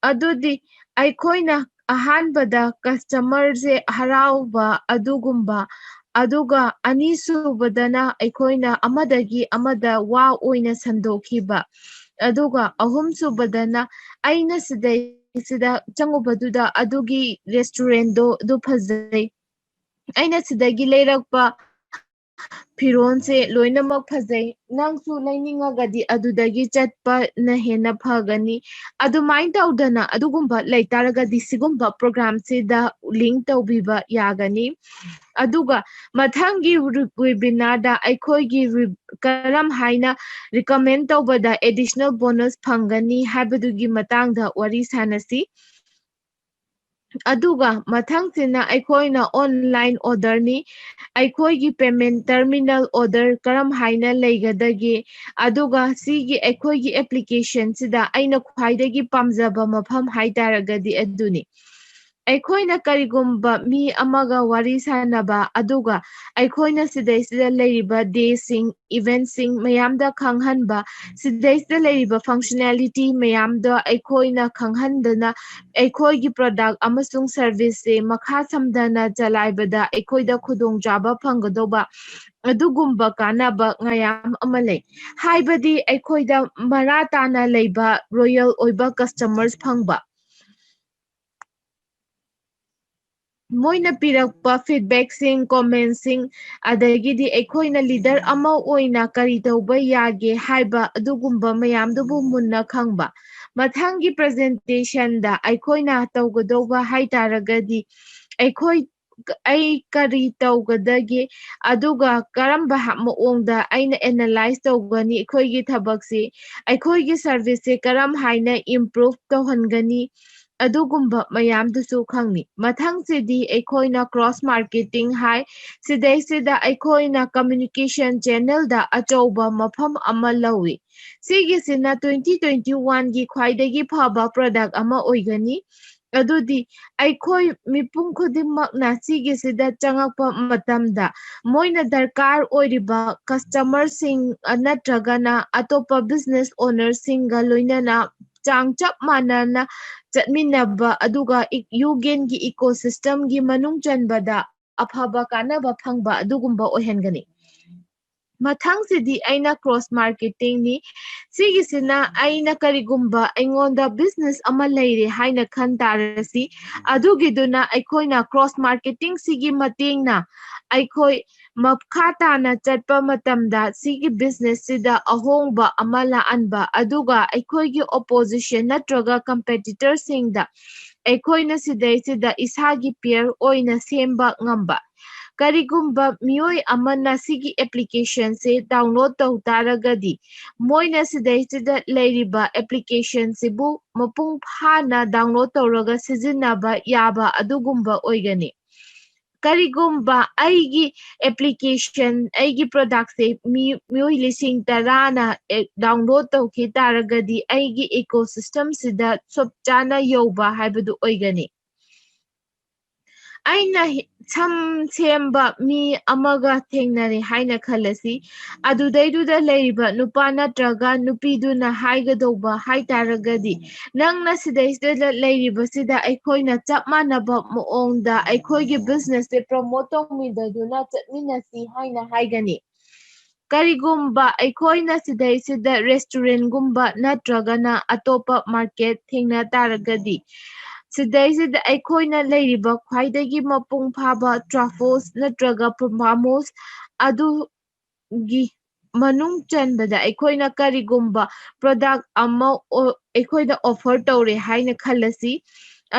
ꯑꯗꯨꯗꯤ ꯑꯩꯈꯣꯏꯅ ꯑꯍꯥꯟꯕꯗ customer ꯁꯦ ꯍꯔꯥꯎꯕ ꯑꯗꯨꯒꯨꯝꯕ, ꯑꯗꯨꯒ ꯑꯅꯤꯁꯨꯕꯗꯅ ꯑꯩꯈꯣꯏꯅ ꯑꯃꯗꯒꯤ ꯑꯃꯗ ꯋꯥ ꯑꯣꯏꯅ ꯁꯟꯗꯣꯛꯈꯤꯕ, ꯑꯗꯨꯒ ꯑꯍꯨꯝꯁꯨꯕꯗꯅ ꯑꯩꯅ ꯁꯤꯗꯩꯁꯤꯗ ꯆꯪꯉꯨꯕꯗꯨꯗ ꯑꯗꯨꯒꯤ restaurant ꯗꯣ ꯑꯗꯨ ꯐꯖꯩ, ꯑꯩꯅ ꯁꯤꯗꯒꯤ ꯂꯩꯔꯛꯄ ꯐꯤꯔꯣꯜꯁꯦ ꯂꯣꯏꯅꯃꯛ ꯐꯖꯩ, ꯅꯪꯁꯨ ꯂꯩꯅꯤꯡꯉꯒꯗꯤ ꯑꯗꯨꯗꯒꯤ ꯆꯠꯄꯅ ꯍꯦꯟꯅ ꯐꯒꯅꯤ꯫ ꯑꯗꯨꯃꯥꯏꯅ ꯇꯧꯗꯅ ꯑꯗꯨꯒꯨꯝꯕ ꯂꯩꯇꯥꯔꯒꯗꯤ ꯁꯤꯒꯨꯝꯕ program ꯁꯤꯗ link ꯇꯧꯕꯤꯕ ꯌꯥꯒꯅꯤ꯫ ꯑꯗꯨꯒ ꯃꯊꯪꯒꯤ webinar ꯗ ꯑꯩꯈꯣꯏꯒꯤ re-, ꯀꯔꯝ ꯍꯥꯏꯅ recommend ꯇꯧꯕꯗ additional bonus ꯐꯪꯒꯅꯤ ꯍꯥꯏꯕꯗꯨꯒꯤ ꯃꯇꯥꯡꯗ ꯋꯥꯔꯤ ꯁꯥꯟꯅꯁꯤ꯫ ꯑꯗꯨꯒ ꯃꯊꯪꯁꯤꯅ ꯑꯩꯈꯣꯏꯅ online order ꯅꯤ꯫ ꯑꯩꯈꯣꯏꯒꯤ payment terminal order ꯀꯔꯝ ꯍꯥꯏꯅ ꯂꯩꯒꯗꯒꯦ? ꯑꯗꯨꯒ ꯁꯤꯒꯤ ꯑꯩꯈꯣꯏꯒꯤ application ꯁꯤꯗ ꯑꯩꯅ ꯈ꯭ꯋꯥꯏꯗꯒꯤ ꯄꯥꯝꯖꯕ ꯃꯐꯝ ꯍꯥꯏꯇꯥꯔꯒꯗꯤ ꯑꯗꯨꯅꯤ꯫ ꯑꯩꯈꯣꯏꯅ ꯀꯔꯤꯒꯨꯝꯕ ꯃꯤ ꯑꯃꯒ ꯋꯥꯔꯤ ꯁꯥꯟꯅꯕ, ꯑꯗꯨꯒ ꯑꯩꯈꯣꯏꯅ ꯁꯤꯗꯩꯁꯤꯗ ꯂꯩꯔꯤꯕ ꯗꯦꯁꯤꯡ, ꯏꯚꯦꯟꯠꯁꯤꯡ ꯃꯌꯥꯝꯗ ꯈꯪꯍꯟꯕ, ꯁꯤꯗꯩꯁꯤꯗ ꯂꯩꯔꯤꯕ ꯐꯪꯁꯅꯦꯂꯤꯇꯤ ꯃꯌꯥꯝꯗꯣ ꯑꯩꯈꯣꯏꯅ ꯈꯪꯍꯟꯗꯅ ꯑꯩꯈꯣꯏꯒꯤ ꯄ꯭ꯔꯗꯛ ꯑꯃꯁꯨꯡ ꯁꯔꯚꯤꯁꯁꯦ ꯃꯈꯥ ꯁꯝꯊꯅ ꯆꯂꯥꯏꯕꯗ ꯑꯩꯈꯣꯏꯗ ꯈꯨꯗꯣꯡꯆꯥꯕ ꯐꯪꯒꯗꯧꯕ ꯑꯗꯨꯒꯨꯝꯕ ꯀꯥꯟꯅꯕ ꯃꯌꯥꯝ ꯑꯃ ꯂꯩ꯫ ꯍꯥꯏꯕꯗꯤ ꯑꯩꯈꯣꯏꯗ ꯃꯔꯥ ꯇꯥꯅ ꯂꯩꯕ ꯔꯣꯌꯦꯜ ꯑꯣꯏꯕ ꯀꯁꯇꯃꯔꯁ ꯐꯪꯕ꯫ ꯃꯣꯏꯅ ꯄꯤꯔꯛꯄ ꯐꯤꯗꯕꯦꯛꯁꯤꯡ, ꯀꯣꯃꯦꯟꯁꯤꯡ, ꯑꯗꯒꯤꯗꯤ ꯑꯩꯈꯣꯏꯅ ꯂꯤꯗꯔ ꯑꯃ ꯑꯣꯏꯅ ꯀꯔꯤ ꯇꯧꯕ ꯌꯥꯒꯦ ꯍꯥꯏꯕ ꯑꯗꯨꯒꯨꯝꯕ ꯃꯌꯥꯝꯗꯨꯕꯨ ꯃꯨꯟꯅ ꯈꯪꯕ꯫ ꯃꯊꯪꯒꯤ ꯄ꯭ꯔꯖꯦꯟꯇꯦꯁꯟꯗ ꯑꯩꯈꯣꯏꯅ ꯇꯧꯒꯗꯧꯕ ꯍꯥꯏ ꯇꯥꯔꯒꯗꯤ ꯑꯩꯈꯣꯏ, ꯑꯩ ꯀꯔꯤ ꯇꯧꯒꯗꯒꯦ, ꯑꯗꯨꯒ ꯀꯔꯝꯕ ꯍꯥ-, ꯃꯑꯣꯡꯗ ꯑꯩꯅ ꯑꯦꯅꯥꯂꯥꯏꯁ ꯇꯧꯒꯅꯤ ꯑꯩꯈꯣꯏꯒꯤ ꯊꯕꯛꯁꯤ, ꯑꯩꯈꯣꯏꯒꯤ ꯁꯔꯚꯤꯁꯁꯦ ꯀꯔꯝ ꯍꯥꯏꯅ ꯏꯝꯄ꯭ꯔꯨꯚ ꯇꯧꯍꯟꯒꯅꯤ, ꯑꯗꯨꯒꯨꯝꯕ ꯃꯌꯥꯝꯗꯨꯁꯨ ꯈꯪꯅꯤ꯫ ꯃꯊꯪꯁꯤꯗꯤ ꯑꯩꯈꯣꯏꯅ ꯀ꯭ꯔꯣꯁ ꯃꯥꯔꯀꯦꯇꯤꯡ ꯍꯥꯏ꯫ ꯁꯤꯗꯩꯁꯤꯗ ꯑꯩꯈꯣꯏꯅ ꯀꯝꯃ꯭ꯌꯨꯅꯤꯀꯦꯁꯟ ꯆꯦꯅꯦꯜꯗ ꯑꯆꯧꯕ ꯃꯐꯝ ꯑꯃ ꯂꯧꯏ꯫ ꯁꯤꯒꯤꯁꯤꯅ ꯇ꯭ꯋꯦꯟꯇꯤ ꯇ꯭ꯋꯦꯟꯇꯤ ꯋꯥꯟꯒꯤ ꯈ꯭ꯋꯥꯏꯗꯒꯤ ꯐꯕ ꯄ꯭ꯔꯗꯛ ꯑꯃ ꯑꯣꯏꯒꯅꯤ꯫ ꯑꯗꯨꯗꯤ ꯑꯩꯈꯣꯏ ꯃꯤꯄꯨꯝ ꯈꯨꯗꯤꯡꯃꯛꯅ ꯁꯤꯒꯤꯁꯤꯗ ꯆꯪꯉꯛꯄ ꯃꯇꯝꯗ ꯃꯣꯏꯅ ꯗꯔꯀꯥꯔ ꯑꯣꯏꯔꯤꯕ ꯀꯁꯇꯃꯔꯁꯤꯡ ꯅꯠꯇ꯭ꯔꯒꯅ ꯑꯇꯣꯞꯄ ꯕꯤꯖꯤꯅꯦꯁ ꯑꯣꯅꯔꯁꯤꯡꯒ ꯂꯣꯏꯅꯅ ꯆꯥꯡ ꯆꯞ ꯃꯥꯟꯅꯅ ꯆꯠꯃꯤꯟꯅꯕ, ꯑꯗꯨꯒ ꯏ-, ꯌꯨꯒꯦꯟꯒꯤ ꯏꯀꯣꯁꯤꯁꯇꯝꯒꯤ ꯃꯅꯨꯡ ꯆꯟꯕꯗ ꯑꯐꯕ ꯀꯥꯟꯅꯕ ꯐꯪꯕ ꯑꯗꯨꯒꯨꯝꯕ ꯑꯣꯏꯍꯟꯒꯅꯤ꯫ ꯃꯊꯪꯁꯤꯗꯤ ꯑꯩꯅ ꯀ꯭ꯔꯣꯁ ꯃꯥꯔꯀꯦꯇꯤꯡꯅꯤ꯫ ꯁꯤꯒꯤꯁꯤꯅ ꯑꯩꯅ ꯀꯔꯤꯒꯨꯝꯕ ꯑꯩꯉꯣꯟꯗ ꯕꯤꯖꯤꯅꯦꯁ ꯑꯃ ꯂꯩꯔꯦ ꯍꯥꯏꯅ ꯈꯟ ꯇꯥꯔꯁꯤ, ꯑꯗꯨꯒꯤꯗꯨꯅ ꯑꯩꯈꯣꯏꯅ ꯀ꯭ꯔꯣꯁ ꯃꯥꯔꯀꯦꯇꯤꯡꯁꯤꯒꯤ ꯃꯇꯦꯡꯅ ꯑꯩꯈꯣꯏ ꯃꯈꯥ ꯇꯥꯅ ꯆꯠꯄ ꯃꯇꯝꯗ ꯁꯤꯒꯤ ꯕꯤꯖꯤꯅꯦꯁꯁꯤꯗ ꯑꯍꯣꯡꯕ ꯑꯃ ꯂꯥꯛꯍꯟꯕ, ꯑꯗꯨꯒ ꯑꯩꯈꯣꯏꯒꯤ ꯑꯣꯄꯣꯖꯤꯁꯟ ꯅꯠꯇ꯭ꯔꯒ ꯀꯝꯄꯦꯇꯤꯇꯔꯁꯤꯡꯗ ꯑꯩꯈꯣꯏꯅ ꯁꯤꯗꯩꯁꯤꯗ ꯏꯁꯥꯒꯤ ꯄꯤꯌꯔ ꯑꯣꯏꯅ ꯁꯦꯝꯕ ꯉꯝꯕ꯫ ꯀꯔꯤꯒꯨꯝꯕ ꯃꯤꯑꯣꯏ ꯑꯃꯅ ꯁꯤꯒꯤ ꯑꯦꯄ꯭ꯂꯤꯀꯦꯁꯟꯁꯦ ꯗꯥꯎꯟꯂꯣꯗ ꯇꯧ ꯇꯥꯔꯒꯗꯤ, ꯃꯣꯏꯅ ꯁꯤꯗꯩꯁꯤꯗ ꯂꯩꯔꯤꯕ ꯑꯦꯄ꯭ꯂꯤꯀꯦꯁꯟꯁꯤꯕꯨ ꯃꯄꯨꯡ ꯐꯥꯅ ꯗꯥꯎꯟꯂꯣꯗ ꯇꯧꯔꯒ ꯁꯤꯖꯤꯟꯅꯕ ꯌꯥꯕ ꯑꯗꯨꯒꯨꯝꯕ ꯑꯣꯏꯒꯅꯤ꯫ ꯀꯔꯤꯒꯨꯝꯕ ꯑꯩꯒꯤ ꯑꯦꯄ꯭ꯂꯤꯀꯦꯁꯟ, ꯑꯩꯒꯤ ꯄ꯭ꯔꯗꯛꯁꯦ ꯃꯤ, ꯃꯤꯑꯣꯏ ꯂꯤꯁꯤꯡ ꯇꯔꯥꯅ, ꯑꯦ, ꯗꯥꯎꯟꯂꯣꯗ ꯇꯧꯈꯤ ꯇꯥꯔꯒꯗꯤ, ꯑꯩꯒꯤ ꯏꯀꯣꯁꯤꯁꯇꯝꯁꯤꯗ ꯆꯞ ꯆꯥꯅ ꯌꯧꯕ ꯍꯥꯏꯕꯗꯨ ꯑꯣꯏꯒꯅꯤ꯫ ꯑꯩꯅ ꯍꯤ- ꯁꯝ ꯁꯦꯝꯕ ꯃꯤ ꯑꯃꯒ ꯊꯦꯡꯅꯔꯦ ꯍꯥꯏꯅ ꯈꯜꯂꯁꯤ꯫ ꯑꯗꯨꯗꯩꯗꯨꯗ ꯂꯩꯔꯤꯕ ꯅꯨꯄꯥ ꯅꯠꯇ꯭ꯔꯒ ꯅꯨꯄꯤꯗꯨꯅ ꯍꯥꯏꯒꯗꯧꯕ ꯍꯥꯏꯇꯥꯔꯒꯗꯤ, "ꯅꯪꯅ ꯁꯤꯗꯩꯁꯤꯗ ꯂꯩꯔꯤꯕꯁꯤꯗ ꯑꯩꯈꯣꯏꯅ ꯆꯞ ꯃꯥꯟꯅꯕ ꯃꯑꯣꯡꯗ ꯑꯩꯈꯣꯏꯒꯤ ꯕꯤꯖꯤꯅꯦꯁꯁꯦ ꯄ꯭ꯔꯃꯣꯠ ꯇꯧꯃꯤꯟꯅꯗꯨꯅ ꯆꯠꯃꯤꯟꯅꯁꯤ" ꯍꯥꯏꯅ ꯍꯥꯏꯒꯅꯤ꯫ ꯀꯔꯤꯒꯨꯝꯕ ꯑꯩꯈꯣꯏꯅ ꯁꯤꯗꯩꯁꯤꯗ ꯔꯦꯁꯇꯨꯔꯦꯟꯒꯨꯝꯕ ꯅꯠꯇ꯭ꯔꯒꯅ ꯑꯇꯣꯞꯄ ꯃꯥꯔꯀꯦꯠ ꯊꯦꯡꯅ ꯇꯥꯔꯒꯗꯤ, ꯁꯤꯗꯩꯁꯤꯗ ꯑꯩꯈꯣꯏꯅ ꯂꯩꯔꯤꯕ ꯈ꯭ꯋꯥꯏꯗꯒꯤ ꯃꯄꯨꯡ ꯐꯥꯕ ꯇ꯭ꯔꯐꯜꯁ ꯅꯠꯇ꯭ꯔꯒ ꯐꯥꯔꯝ ꯍꯥꯎꯁ ꯑꯗꯨꯒꯤ ꯃꯅꯨꯡ ꯆꯟꯕꯗ ꯑꯩꯈꯣꯏꯅ ꯀꯔꯤꯒꯨꯝꯕ ꯄ꯭ꯔꯗꯛ ꯑꯃ ꯑꯣ- ꯑꯩꯈꯣꯏꯗ ꯑꯣꯐꯔ ꯇꯧꯔꯦ ꯍꯥꯏꯅ ꯈꯜꯂꯁꯤ꯫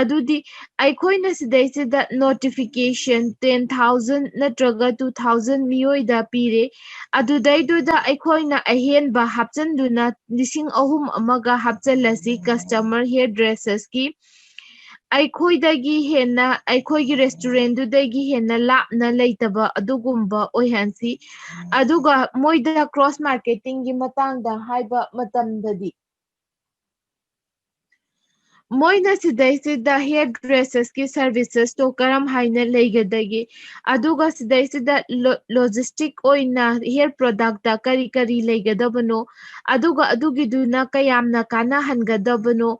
ꯑꯗꯨꯗꯤ ꯑꯩꯈꯣꯏꯅ ꯁꯤꯗꯩꯁꯤꯗ ꯅꯣꯇꯤꯐꯤꯀꯦꯁꯟ ꯇꯦꯟ ꯊꯥꯎꯖꯟ ꯅꯠꯇ꯭ꯔꯒ ꯇꯨ ꯊꯥꯎꯖꯟ ꯃꯤꯑꯣꯏꯗ ꯄꯤꯔꯦ꯫ ꯑꯗꯨꯗꯩꯗꯨꯗ ꯑꯩꯈꯣꯏꯅ ꯑꯍꯦꯟꯕ ꯍꯥꯞꯆꯤꯟꯗꯨꯅ ꯂꯤꯁꯤꯡ ꯑꯍꯨꯝ ꯑꯃꯒ ꯍꯥꯞꯆꯤꯜꯂꯁꯤ ꯀꯁꯇꯃꯔ ꯍꯤꯌꯔ ꯗ꯭ꯔꯦꯁꯦꯁꯀꯤ꯫ ꯑꯩꯈꯣꯏꯗꯒꯤ ꯍꯦꯟꯅ, ꯑꯩꯈꯣꯏꯒꯤ ꯔꯦꯁꯇꯨꯔꯦꯟꯗꯨꯗꯒꯤ ꯍꯦꯟꯅ ꯂꯥꯞꯅ ꯂꯩꯇꯕ ꯑꯗꯨꯒꯨꯝꯕ ꯑꯣꯏꯍꯟꯁꯤ꯫ ꯑꯗꯨꯒ ꯃꯣꯏꯗ ꯀ꯭ꯔꯣꯁ ꯃꯥꯔꯀꯦꯇꯤꯡꯒꯤ ꯃꯇꯥꯡꯗ ꯍꯥꯏꯕ ꯃꯇꯝꯗꯗꯤ, ꯃꯣꯏꯅ ꯁꯤꯗꯩꯁꯤꯗ ꯍꯤꯌꯔ ꯗ꯭ꯔꯦꯁꯦꯁꯀꯤ ꯁꯔꯚꯤꯁꯦꯁꯇꯣ ꯀꯔꯝ ꯍꯥꯏꯅ ꯂꯩꯒꯗꯒꯦ, ꯑꯗꯨꯒ ꯁꯤꯗꯩꯁꯤꯗ ꯂꯣ- ꯂꯣꯖꯤꯁꯇꯤꯛ ꯑꯣꯏꯅ ꯍꯤꯌꯔ ꯄ꯭ꯔꯗꯛꯇ ꯀꯔꯤ ꯀꯔꯤ ꯂꯩꯒꯗꯕꯅꯣ, ꯑꯗꯨꯒ ꯑꯗꯨꯒꯤꯗꯨꯅ ꯀꯌꯥꯝꯅ ꯀꯥꯟꯅꯍꯟꯒꯗꯕꯅꯣ,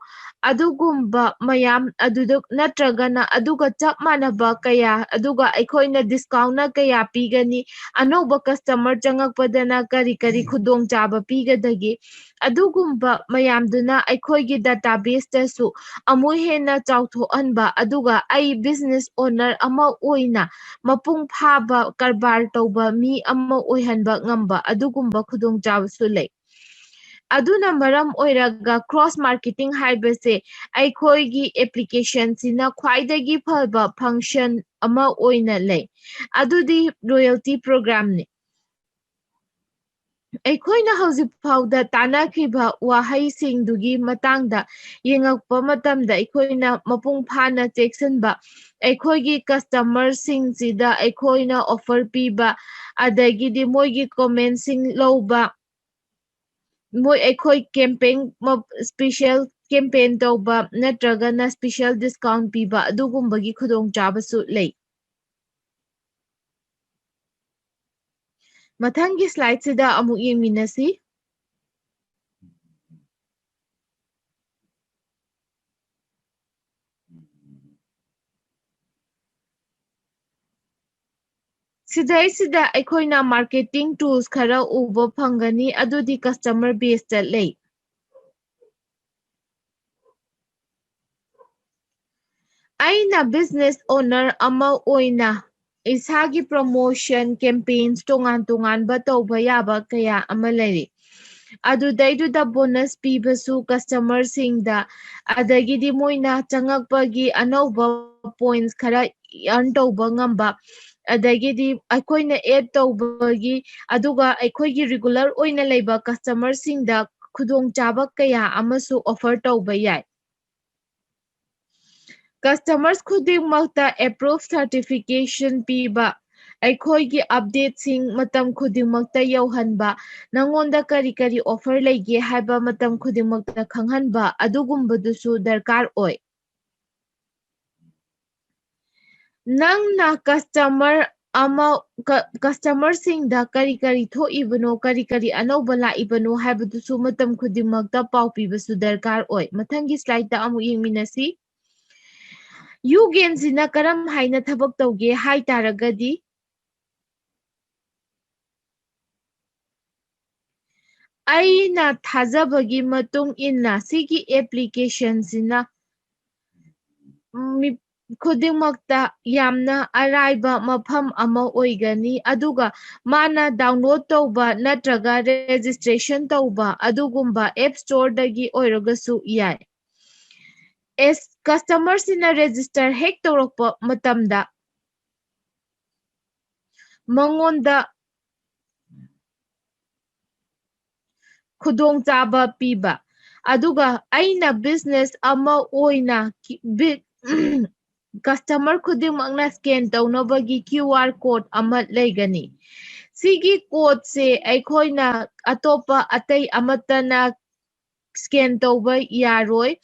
ꯑꯗꯨꯒꯨꯝꯕ ꯃꯌꯥꯝ ꯑꯗꯨꯗ ꯅꯠꯇ꯭ꯔꯒꯅ ꯑꯗꯨꯒ ꯆꯞ ꯃꯥꯟꯅꯕ ꯀꯌꯥ, ꯑꯗꯨꯒ ꯑꯩꯈꯣꯏꯅ ꯗꯤꯁꯀꯥꯎꯟꯅ ꯀꯌꯥ ꯄꯤꯒꯅꯤ, ꯑꯅꯧꯕ ꯀꯁꯇꯃꯔ ꯆꯪꯉꯛꯄꯗꯅ ꯀꯔꯤ ꯀꯔꯤ ꯈꯨꯗꯣꯡꯆꯥꯕ ꯄꯤꯒꯗꯒꯦ, ꯑꯗꯨꯒꯨꯝꯕ ꯃꯌꯥꯝꯗꯨꯅ ꯑꯩꯈꯣꯏꯒꯤ ꯗꯇꯥꯕꯦꯁꯇꯁꯨ ꯑꯃꯨꯛ ꯍꯦꯟꯅ ꯆꯥꯎꯊꯣꯛꯍꯟꯕ, ꯑꯗꯨꯒ ꯑꯩ ꯕꯤꯖꯤꯅꯦꯁ ꯑꯣꯅꯔ ꯑꯃ ꯑꯣꯏꯅ ꯃꯄꯨꯡ ꯐꯥꯕ ꯀꯔꯕꯥꯔ ꯇꯧꯕ ꯃꯤ ꯑꯃ ꯑꯣꯏꯍꯟꯕ ꯉꯝꯕ ꯑꯗꯨꯒꯨꯝꯕ ꯈꯨꯗꯣꯡꯆꯥꯕꯁꯨ ꯂꯩ꯫ ꯑꯗꯨꯅ ꯃꯔꯝ ꯑꯣꯏꯔꯒ ꯀ꯭ꯔꯣꯁ ꯃꯥꯔꯀꯦꯇꯤꯡ ꯍꯥꯏꯕꯁꯦ ꯑꯩꯈꯣꯏꯒꯤ ꯑꯦꯄ꯭ꯂꯤꯀꯦꯁꯟꯁꯤꯅ ꯈ꯭ꯋꯥꯏꯗꯒꯤ ꯐꯕ ꯐꯪꯁꯟ ꯑꯃ ꯑꯣꯏꯅ ꯂꯩ꯫ ꯑꯗꯨꯗꯤ ꯂꯣꯌꯦꯜꯇꯤ ꯄ꯭ꯔꯣꯒ꯭ꯔꯥꯝꯅꯤ꯫ ꯑꯩꯈꯣꯏꯅ ꯍꯧꯖꯤꯛ ꯐꯥꯎꯗ ꯇꯥꯟꯅꯈ꯭ꯔꯤꯕ ꯋꯥꯍꯩꯁꯤꯡꯗꯨꯒꯤ ꯃꯇꯥꯡꯗ ꯌꯦꯡꯉꯛꯄ ꯃꯇꯝꯗ ꯑꯩꯈꯣꯏꯅ ꯃꯄꯨꯡ ꯐꯥꯅ ꯆꯦꯛꯁꯤꯟꯕ, ꯑꯩꯈꯣꯏꯒꯤ ꯀꯁꯇꯃꯔꯁꯤꯡꯁꯤꯗ ꯑꯩꯈꯣꯏꯅ ꯑꯣꯐꯔ ꯄꯤꯕ, ꯑꯗꯒꯤꯗꯤ ꯃꯣꯏꯒꯤ ꯀꯣꯃꯦꯟꯁꯤꯡ ꯂꯧꯕ, ꯃꯣꯏ ꯑꯩꯈꯣꯏ ꯀꯦꯝꯄꯦꯟ ꯏꯁꯄꯤꯁꯦꯜ campaign ꯇꯧꯕ ꯅꯠꯇ꯭ꯔꯒꯅ special discount ꯄꯤꯕ ꯑꯗꯨꯒꯨꯝꯕꯒꯤ ꯈꯨꯗꯣꯡꯆꯥꯕꯁꯨ ꯂꯩ꯫ ꯃꯊꯪꯒꯤ slideꯁꯤꯗ ꯑꯃꯨꯛ ꯌꯦꯡꯃꯤꯟꯅꯁꯤ꯫ ꯁꯤꯗꯩꯁꯤꯗ ꯑꯩꯈꯣꯏꯅ marketing tools ꯈꯔ ꯎꯕ ꯐꯪꯒꯅꯤ, ꯑꯗꯨꯗꯤ customer baseꯇ ꯂꯩ꯫ ꯑꯩꯅ business owner ꯑꯃ ꯑꯣꯏꯅ ꯏꯁꯥꯒꯤ promotion campaigns ꯇꯣꯉꯥꯟ ꯇꯣꯉꯥꯟꯕ ꯇꯧꯕ ꯌꯥꯕ ꯀꯌꯥ ꯑꯃ ꯂꯩꯔꯤ꯫ ꯑꯗꯨꯗꯩꯗꯨꯗ bonus ꯄꯤꯕꯁꯨ customerꯁꯤꯡꯗ, ꯑꯗꯒꯤꯗꯤ ꯃꯣꯏꯅ ꯆꯪꯉꯛꯄꯒꯤ ꯑꯅꯧꯕ points ꯈꯔ earn ꯇꯧꯕ ꯉꯝꯕ, ꯑꯗꯒꯤꯗꯤ ꯑꯩꯈꯣꯏꯅ add ꯇꯧꯕꯒꯤ, ꯑꯗꯨꯒ ꯑꯩꯈꯣꯏꯒꯤ regular ꯑꯣꯏꯅ ꯂꯩꯕ customerꯁꯤꯡꯗ ꯈꯨꯗꯣꯡꯆꯥꯕ ꯀꯌꯥ ꯑꯃꯁꯨ offer ꯇꯧꯕ ꯌꯥꯏ꯫ Customers ꯈꯨꯗꯤꯡꯃꯛꯇ approve certification ꯄꯤꯕ, ꯑꯩꯈꯣꯏꯒꯤ updateꯁꯤꯡ ꯃꯇꯝ ꯈꯨꯗꯤꯡꯃꯛꯇ ꯌꯧꯍꯟꯕ, ꯅꯉꯣꯟꯗ ꯀꯔꯤ ꯀꯔꯤ offer ꯂꯩꯒꯦ ꯍꯥꯏꯕ ꯃꯇꯝ ꯈꯨꯗꯤꯡꯃꯛꯇ ꯈꯪꯍꯟꯕ, ꯑꯗꯨꯒꯨꯝꯕꯗꯨꯁꯨ ꯗꯔꯀꯥꯔ ꯑꯣꯏ꯫ ꯅꯪꯅ customer ꯑꯃ, ꯀ-, customerꯁꯤꯡꯗ ꯀꯔꯤ ꯀꯔꯤ ꯊꯣꯛꯏꯕꯅꯣ, ꯀꯔꯤ ꯀꯔꯤ ꯑꯅꯧꯕ ꯂꯥꯛꯏꯕꯅꯣ ꯍꯥꯏꯕꯗꯨꯁꯨ ꯃꯇꯝ ꯈꯨꯗꯤꯡꯃꯛꯇ ꯄꯥꯎ ꯄꯤꯕꯁꯨ ꯗꯔꯀꯥꯔ ꯑꯣꯏ꯫ ꯃꯊꯪꯒꯤ slideꯇ ꯑꯃꯨꯛ ꯌꯦꯡꯃꯤꯟꯅꯁꯤ꯫ ꯌꯨꯒꯦꯟꯁꯤꯅ ꯀꯔꯝ ꯍꯥꯏꯅ ꯊꯕꯛ ꯇꯧꯒꯦ ꯍꯥꯏ ꯇꯥꯔꯒꯗꯤ, ꯑꯩꯅ ꯊꯥꯖꯕꯒꯤ ꯃꯇꯨꯡ ꯏꯟꯅ ꯁꯤꯒꯤ applicationꯁꯤꯅ ꯃꯤ ꯈꯨꯗꯤꯡꯃꯛꯇ ꯌꯥꯝꯅ ꯑꯔꯥꯏꯕ ꯃꯐꯝ ꯑꯃ ꯑꯣꯏꯒꯅꯤ, ꯑꯗꯨꯒ ꯃꯥꯅ download ꯇꯧꯕ ꯅꯠꯇ꯭ꯔꯒ registration ꯇꯧꯕ ꯑꯗꯨꯒꯨꯝꯕ app storeꯗꯒꯤ ꯑꯣꯏꯔꯒꯁꯨ ꯌꯥꯏ꯫ ꯑꯦꯁ, customerꯁꯤꯅ register ꯍꯦꯛ ꯇꯧꯔꯛꯄ ꯃꯇꯝꯗ ꯃꯉꯣꯟꯗ ꯈꯨꯗꯣꯡꯆꯥꯕ ꯄꯤꯕ, ꯑꯗꯨꯒ ꯑꯩꯅ business ꯑꯃ ꯑꯣꯏꯅ ꯀꯤ-, ꯕꯤ-, customer ꯈꯨꯗꯤꯡꯃꯛꯅ scan ꯇꯧꯅꯕꯒꯤ QR code ꯑꯃ ꯂꯩꯒꯅꯤ꯫ ꯁꯤꯒꯤ codeꯁꯦ ꯑꯩꯈꯣꯏꯅ ꯑꯇꯣꯞꯄ ꯑꯇꯩ ꯑꯃꯠꯇꯅ scan ꯇꯧꯕ ꯌꯥꯔꯣꯏ,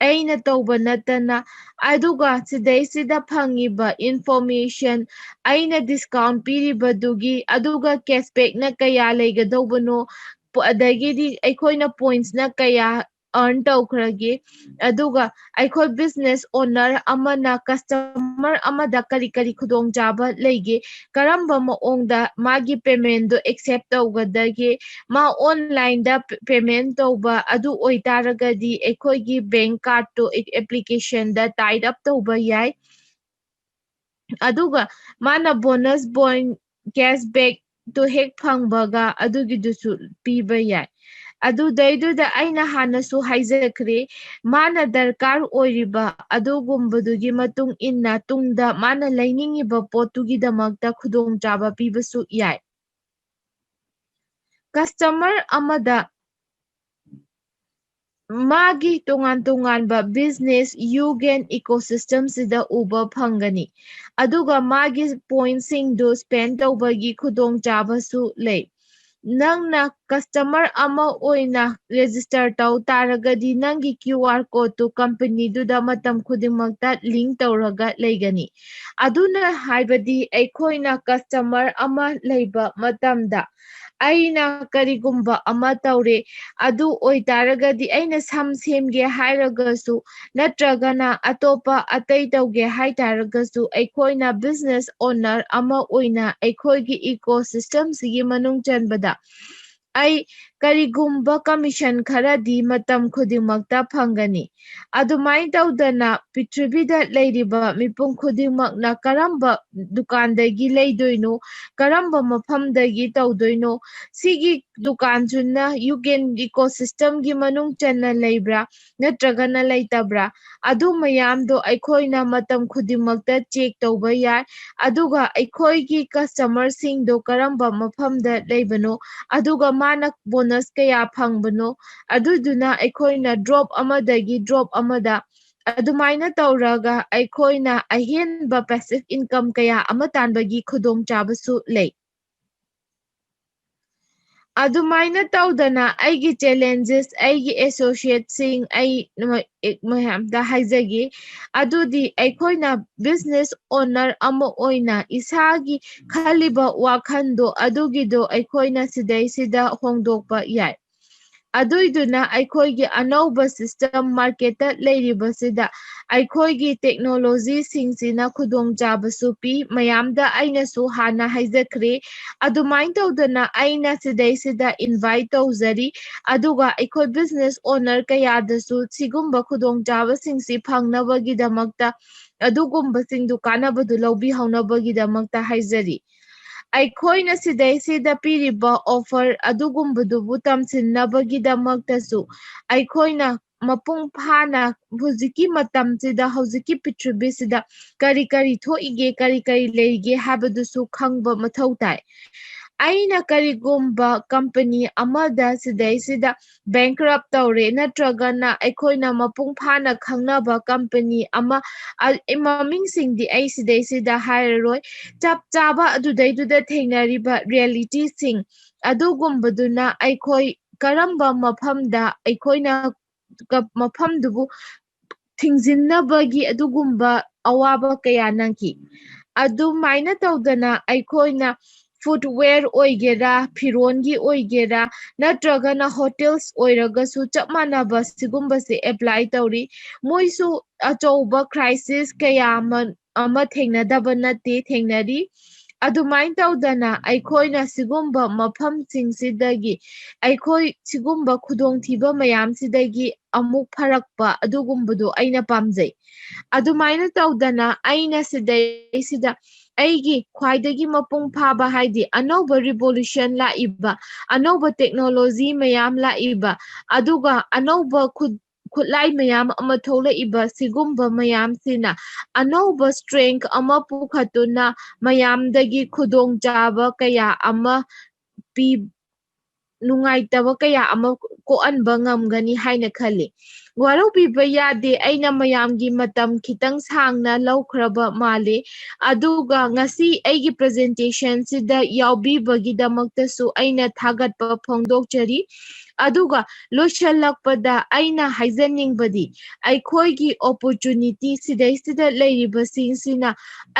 ꯑꯩꯅ ꯇꯧꯕ ꯅꯠꯇꯅ꯫ ꯑꯗꯨꯒ ꯁꯤꯗꯩꯁꯤꯗ ꯐꯪꯉꯤꯕ information, ꯑꯩꯅ discount ꯄꯤꯔꯤꯕꯗꯨꯒꯤ, ꯑꯗꯨꯒ cashbackꯅ ꯀꯌꯥ ꯂꯩꯒꯗꯧꯕꯅꯣ, ꯄ-, ꯑꯗꯒꯤꯗꯤ ꯑꯩꯈꯣꯏꯅ pointsꯅ ꯀꯌꯥ earn ꯇꯧꯈ꯭ꯔꯒꯦ, ꯑꯗꯨꯒ ꯑꯩꯈꯣꯏ business owner ꯑꯃꯅ customer ꯑꯃꯗ ꯀꯔꯤ ꯀꯔꯤ ꯈꯨꯗꯣꯡꯆꯥꯕ ꯂꯩꯒꯦ, ꯀꯔꯝꯕ ꯃꯑꯣꯡꯗ ꯃꯥꯒꯤ paymentꯗꯣ accept ꯇꯧꯒꯗꯒꯦ, ꯃꯥ onlineꯗ ꯄꯦ-, payment ꯇꯧꯕ ꯑꯗꯨ ꯑꯣꯏꯇꯥꯔꯒꯗꯤ ꯑꯩꯈꯣꯏꯒꯤ bank cardꯇꯣ ꯑꯦ-, applicationꯗ tied up ꯇꯧꯕ ꯌꯥꯏ꯫ ꯑꯗꯨꯒ ꯃꯥꯅ bonus point, cashbackꯇꯣ ꯍꯦꯛ ꯐꯪꯕꯒ ꯑꯗꯨꯒꯤꯗꯨꯁꯨ ꯄꯤꯕ ꯌꯥꯏ꯫ ꯑꯗꯨꯗꯩꯗꯨꯗ ꯑꯩꯅ ꯍꯥꯟꯅꯁꯨ ꯍꯥꯏꯖꯈ꯭ꯔꯦ, ꯃꯥꯅ ꯗꯔꯀꯥꯔ ꯑꯣꯏꯔꯤꯕ ꯑꯗꯨꯒꯨꯝꯕꯗꯨꯒꯤ ꯃꯇꯨꯡ ꯏꯟꯅ ꯇꯨꯡꯗ ꯃꯥꯅ ꯂꯩꯅꯤꯡꯉꯤꯕ ꯄꯣꯠꯇꯨꯒꯤꯗꯃꯛꯇ ꯈꯨꯗꯣꯡꯆꯥꯕ ꯄꯤꯕꯁꯨ ꯌꯥꯏ꯫ Customer ꯑꯃꯗ ꯃꯥꯒꯤ ꯇꯣꯉꯥꯟ ꯇꯣꯉꯥꯟꯕ business ꯌꯨꯒꯦꯟ ecosystemꯁꯤꯗ ꯎꯕ ꯐꯪꯒꯅꯤ꯫ ꯑꯗꯨꯒ ꯃꯥꯒꯤ pointꯁꯤꯡꯗꯨ spend ꯇꯧꯕꯒꯤ ꯈꯨꯗꯣꯡꯆꯥꯕꯁꯨ ꯂꯩ꯫ ꯅꯪꯅ customer ꯑꯃ ꯑꯣꯏꯅ register ꯇꯧ ꯇꯥꯔꯒꯗꯤ ꯅꯪꯒꯤ QR codeꯇꯨ companyꯗꯨꯗ ꯃꯇꯝ ꯈꯨꯗꯤꯡꯃꯛꯇ link ꯇꯧꯔꯒ ꯂꯩꯒꯅꯤ꯫ ꯑꯗꯨꯅ ꯍꯥꯏꯕꯗꯤ ꯑꯩꯈꯣꯏꯅ customer ꯑꯃ ꯂꯩꯕ ꯃꯇꯝꯗ ꯑꯩꯅ ꯀꯔꯤꯒꯨꯝꯕ ꯑꯃ ꯇꯧꯔꯦ, ꯑꯗꯨ ꯑꯣꯏꯇꯥꯔꯒꯗꯤ ꯑꯩꯅ ꯁꯝ ꯁꯦꯝꯒꯦ ꯍꯥꯏꯔꯒꯁꯨ, ꯅꯠꯇ꯭ꯔꯒꯅ ꯑꯇꯣꯞꯄ ꯑꯇꯩ ꯇꯧꯒꯦ ꯍꯥꯏꯇꯥꯔꯒꯁꯨ, ꯑꯩꯈꯣꯏꯅ business owner ꯑꯃ ꯑꯣꯏꯅ ꯑꯩꯈꯣꯏꯒꯤ ecosystemꯁꯤꯒꯤ ꯃꯅꯨꯡ ꯆꯟꯕꯗ ꯑꯩ ꯀꯔꯤꯒꯨꯝꯕ commission ꯈꯔꯗꯤ ꯃꯇꯝ ꯈꯨꯗꯤꯡꯃꯛꯇ ꯐꯪꯒꯅꯤ꯫ ꯑꯗꯨꯃꯥꯏꯅ ꯇꯧꯗꯅ ꯄ꯭ꯔꯤꯊꯤꯕꯤꯗ ꯂꯩꯔꯤꯕ ꯃꯤꯄꯨꯝ ꯈꯨꯗꯤꯡꯃꯛꯅ ꯀꯔꯝꯕ ꯗꯨꯀꯥꯟꯗꯒꯤ ꯂꯩꯗꯣꯏꯅꯣ, ꯀꯔꯝꯕ ꯃꯐꯝꯗꯒꯤ ꯇꯧꯗꯣꯏꯅꯣ, ꯁꯤꯒꯤ ꯗꯨꯀꯥꯟꯁꯤꯅ ꯌꯨꯒꯦꯟ ecosystemꯒꯤ ꯃꯅꯨꯡ ꯆꯟꯅ ꯂꯩꯕ꯭ꯔꯥ ꯅꯠꯇ꯭ꯔꯒꯅ ꯂꯩꯇꯕ꯭ꯔꯥ, ꯑꯗꯨ ꯃꯌꯥꯝꯗꯣ ꯑꯩꯈꯣꯏꯅ ꯃꯇꯝ ꯈꯨꯗꯤꯡꯃꯛꯇ check ꯇꯧꯕ ꯌꯥꯏ꯫ ꯑꯗꯨꯒ ꯑꯩꯈꯣꯏꯒꯤ customerꯁꯤꯡꯗꯣ ꯀꯔꯝꯕ ꯃꯐꯝꯗ ꯂꯩꯕꯅꯣ, ꯑꯗꯨꯒ ꯃꯥꯅ bonus ꯀꯌꯥ ꯐꯪꯕꯅꯣ, ꯑꯗꯨꯗꯨꯅ ꯑꯩꯈꯣꯏꯅ drop ꯑꯃꯗꯒꯤ drop ꯑꯃꯗ ꯑꯗꯨꯃꯥꯏꯅ ꯇꯧꯔꯒ ꯑꯩꯈꯣꯏꯅ ꯑꯍꯦꯟꯕ passive income ꯀꯌꯥ ꯑꯃ ꯇꯥꯟꯕꯒꯤ ꯈꯨꯗꯣꯡꯆꯥꯕꯁꯨ ꯂꯩ꯫ ꯑꯗꯨꯃꯥꯏꯅ ꯇꯧꯗꯅ ꯑꯩꯒꯤ challenges, ꯑꯩꯒꯤ associateꯁꯤꯡ ꯑꯩ ꯃ-, ꯑꯦ-, ꯃꯌꯥꯝꯗ ꯍꯥꯏꯖꯒꯦ꯫ ꯑꯗꯨꯗꯤ ꯑꯩꯈꯣꯏꯅ business owner ꯑꯃ ꯑꯣꯏꯅ ꯏꯁꯥꯒꯤ ꯈꯜꯂꯤꯕ ꯋꯥꯈꯜꯗꯣ ꯑꯗꯨꯒꯤꯗꯣ ꯑꯩꯈꯣꯏꯅ ꯁꯤꯗꯩꯁꯤꯗ ꯍꯣꯡꯗꯣꯛꯄ ꯌꯥꯏ꯫ ꯑꯗꯨꯏꯗꯨꯅ ꯑꯩꯈꯣꯏꯒꯤ ꯑꯅꯧꯕ system marketꯇ ꯂꯩꯔꯤꯕꯁꯤꯗ ꯑꯩꯈꯣꯏꯒꯤ technologyꯁꯤꯡꯁꯤꯅ ꯈꯨꯗꯣꯡꯆꯥꯕꯁꯨ ꯄꯤ꯫ ꯃꯌꯥꯝꯗ ꯑꯩꯅꯁꯨ ꯍꯥꯟꯅ ꯍꯥꯏꯖꯈ꯭ꯔꯦ꯫ ꯑꯗꯨꯃꯥꯏꯅ ꯇꯧꯗꯅ ꯑꯩꯅ ꯁꯤꯗꯩꯁꯤꯗ invite ꯇꯧꯖꯔꯤ꯫ ꯑꯗꯨꯒ ꯑꯩꯈꯣꯏ business owner ꯀꯌꯥꯗꯁꯨ ꯁꯤꯒꯨꯝꯕ ꯈꯨꯗꯣꯡꯆꯥꯕꯁꯤꯡꯁꯤ ꯐꯪꯅꯕꯒꯤꯗꯃꯛꯇ ꯑꯗꯨꯒꯨꯝꯕꯁꯤꯡꯗꯨ ꯀꯥꯟꯅꯕꯗꯨ ꯂꯧꯕꯤꯍꯧꯅꯕꯒꯤꯗꯃꯛꯇ ꯍꯥꯏꯖꯔꯤ꯫ ꯑꯩꯈꯣꯏꯅ ꯁꯤꯗꯩꯁꯤꯗ ꯄꯤꯔꯤꯕ offer ꯑꯗꯨꯒꯨꯝꯕꯗꯨꯕꯨ ꯇꯝꯁꯤꯟꯅꯕꯒꯤꯗꯃꯛꯇꯁꯨ ꯑꯩꯈꯣꯏꯅ ꯃꯄꯨꯡ ꯐꯥꯅ ꯍꯧꯖꯤꯛꯀꯤ ꯃꯇꯝꯁꯤꯗ, ꯍꯧꯖꯤꯛꯀꯤ ꯄ꯭ꯔꯤꯊꯤꯕꯤꯁꯤꯗ ꯀꯔꯤ ꯀꯔꯤ ꯊꯣꯛꯏꯒꯦ, ꯀꯔꯤ ꯀꯔꯤ ꯂꯩꯒꯦ ꯍꯥꯏꯕꯗꯨꯁꯨ ꯈꯪꯕ ꯃꯊꯧ ꯇꯥꯏ꯫ ꯑꯩꯅ ꯀꯔꯤꯒꯨꯝꯕ company ꯑꯃꯗ ꯁꯤꯗꯩꯁꯤꯗ bankrupt ꯇꯧꯔꯦ, ꯅꯠꯇ꯭ꯔꯒꯅ ꯑꯩꯈꯣꯏꯅ ꯃꯄꯨꯡ ꯐꯥꯅ ꯈꯪꯅꯕ company ꯑꯃ, ꯑ, ꯃꯃꯤꯡꯁꯤꯡꯗꯤ ꯑꯩ ꯁꯤꯗꯩꯁꯤꯗ ꯍꯥꯏꯔꯔꯣꯏ, ꯆꯞ ꯆꯥꯕ ꯑꯗꯨꯗꯩꯗꯨꯗ ꯊꯦꯡꯅꯔꯤꯕ realityꯁꯤꯡ ꯑꯗꯨꯒꯨꯝꯕꯗꯨꯅ ꯑꯩꯈꯣꯏ ꯀꯔꯝꯕ ꯃꯐꯝꯗ ꯑꯩꯈꯣꯏꯅ ꯀ-, ꯃꯐꯝꯗꯨꯕꯨ ꯊꯤꯡꯖꯤꯟꯅꯕꯒꯤ ꯑꯗꯨꯒꯨꯝꯕ ꯑꯋꯥꯕ ꯀꯌꯥ ꯅꯪꯈꯤ꯫ ꯑꯗꯨꯃꯥꯏꯅ ꯇꯧꯗꯅ ꯑꯩꯈꯣꯏꯅ footwear ꯑꯣꯏꯒꯦꯔꯥ, ꯐꯤꯔꯣꯟꯒꯤ ꯑꯣꯏꯒꯦꯔꯥ, ꯅꯠꯇ꯭ꯔꯒꯅ hotels ꯑꯣꯏꯔꯒꯁꯨ ꯆꯞ ꯃꯥꯟꯅꯕ ꯁꯤꯒꯨꯝꯕꯁꯦ apply ꯇꯧꯔꯤ꯫ ꯃꯣꯏꯁꯨ ꯑꯆꯧꯕ crisis ꯀꯌꯥ ꯑꯃ, ꯑꯃ ꯊꯦꯡꯅꯗꯕ ꯅꯠꯇꯦ, ꯊꯦꯡꯅꯔꯤ꯫ ꯑꯗꯨꯃꯥꯏꯅ ꯇꯧꯗꯅ ꯑꯩꯈꯣꯏꯅ ꯁꯤꯒꯨꯝꯕ ꯃꯐꯝꯁꯤꯡꯁꯤꯗꯒꯤ, ꯑꯩꯈꯣꯏ ꯁꯤꯒꯨꯝꯕ ꯈꯨꯗꯣꯡꯊꯤꯕ ꯃꯌꯥꯝꯁꯤꯗꯒꯤ ꯑꯃꯨꯛ ꯐꯔꯛꯄ ꯑꯗꯨꯒꯨꯝꯕꯗꯣ ꯑꯩꯅ ꯄꯥꯝꯖꯩ꯫ ꯑꯗꯨꯃꯥꯏꯅ ꯇꯧꯗꯅ ꯑꯩꯅ ꯁꯤꯗꯩꯁꯤꯗ ꯑꯩꯒꯤ ꯈ꯭ꯋꯥꯏꯗꯒꯤ ꯃꯄꯨꯡ ꯐꯥꯕ, ꯍꯥꯏꯗꯤ ꯑꯅꯧꯕ revolution ꯂꯥꯛꯏꯕ, ꯑꯅꯧꯕ technology ꯃꯌꯥꯝ ꯂꯥꯛꯏꯕ, ꯑꯗꯨꯒ ꯑꯅꯧꯕ ꯈꯨꯠ-, ꯈꯨꯠꯂꯥꯏ ꯃꯌꯥꯝ ꯑꯃ ꯊꯣꯛꯂꯛꯏꯕ, ꯁꯤꯒꯨꯝꯕ ꯃꯌꯥꯝꯁꯤꯅ ꯑꯅꯧꯕ strength ꯑꯃ ꯄꯨꯈꯠꯇꯨꯅ ꯃꯌꯥꯝꯗꯒꯤ ꯈꯨꯗꯣꯡꯆꯥꯕ ꯀꯌꯥ ꯑꯃ ꯄꯤ-, ꯅꯨꯡꯉꯥꯏꯇꯕ ꯀꯌꯥ ꯑꯃ ꯀꯣꯛꯍꯟꯕ ꯉꯝꯒꯅꯤ ꯍꯥꯏꯅ ꯈꯜꯂꯤ꯫ ꯋꯥꯔꯧꯕꯤꯕ ꯌꯥꯗꯦ, ꯑꯩꯅ ꯃꯌꯥꯝꯒꯤ ꯃꯇꯝ ꯈꯤꯇꯪ ꯁꯥꯡꯅ ꯂꯧꯈ꯭ꯔꯕ ꯃꯥꯜꯂꯦ꯫ ꯑꯗꯨꯒ ꯉꯁꯤ ꯑꯩꯒꯤ presentation ꯁꯤꯗ ꯌꯥꯎꯕꯤꯕꯒꯤꯗꯃꯛꯇꯁꯨ ꯑꯩꯅ ꯊꯥꯒꯠꯄ ꯐꯣꯡꯗꯣꯛꯆꯔꯤ꯫ ꯑꯗꯨꯒ ꯂꯣꯏꯁꯤꯜꯂꯛꯄꯗ ꯑꯩꯅ ꯍꯥꯏꯖꯅꯤꯡꯕꯗꯤ, ꯑꯩꯈꯣꯏꯒꯤ opportunity ꯁꯤꯗꯩꯁꯤꯗ ꯂꯩꯔꯤꯕꯁꯤꯡꯁꯤꯅ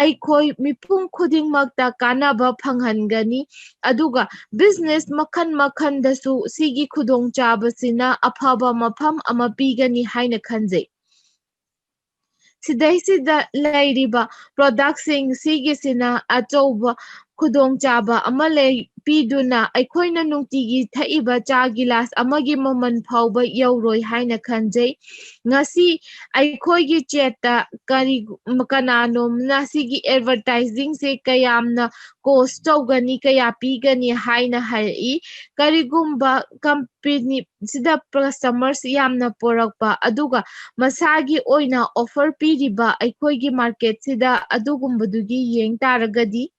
ꯑꯩꯈꯣꯏ ꯃꯤꯄꯨꯝ ꯈꯨꯗꯤꯡꯃꯛꯇ ꯀꯥꯟꯅꯕ ꯐꯪꯍꯟꯒꯅꯤ꯫ ꯑꯗꯨꯒ business ꯃꯈꯜ ꯃꯈꯜꯗꯁꯨ ꯁꯤꯒꯤ ꯈꯨꯗꯣꯡꯆꯥꯕꯁꯤꯅ ꯑꯐꯕ ꯃꯐꯝ ꯑꯃ ꯄꯤꯒꯅꯤ ꯍꯥꯏꯅ ꯈꯟꯖꯩ꯫ ꯁꯤꯗꯩꯁꯤꯗ ꯂꯩꯔꯤꯕ product ꯁꯤꯡ ꯁꯤꯒꯤꯁꯤꯅ ꯑꯆꯧꯕ ꯈꯨꯗꯣꯡꯆꯥꯕ ꯑꯃ ꯂꯩ, ꯄꯤꯗꯨꯅ ꯑꯩꯈꯣꯏꯅ ꯅꯨꯡꯇꯤꯒꯤ ꯊꯛꯏꯕ ꯆꯥ ꯒꯤꯂꯥꯁ ꯑꯃꯒꯤ ꯃꯃꯜ ꯐꯥꯎꯕ ꯌꯧꯔꯣꯏ ꯍꯥꯏꯅ ꯈꯟꯖꯩ꯫ ꯉꯁꯤ ꯑꯩꯈꯣꯏꯒꯤ chat ꯇ ꯀꯔꯤ, ꯀꯅꯥꯅꯣꯝꯅ ꯁꯤꯒꯤ advertising ꯁꯦ ꯀꯌꯥꯝꯅ cost ꯇꯧꯒꯅꯤ, ꯀꯌꯥ ꯄꯤꯒꯅꯤ ꯍꯥꯏꯅ ꯍꯥꯏꯔꯛꯏ꯫ ꯀꯔꯤꯒꯨꯝꯕ company ꯁꯤꯗ customers ꯌꯥꯝꯅ ꯄꯣꯔꯛꯄ, ꯑꯗꯨꯒ ꯃꯁꯥꯒꯤ ꯑꯣꯏꯅ offer ꯄꯤꯔꯤꯕ ꯑꯩꯈꯣꯏꯒꯤ market ꯁꯤꯗ ꯑꯗꯨꯒꯨꯝꯕꯗꯨꯒꯤ ꯌꯦꯡ ꯇꯥꯔꯒꯗꯤ,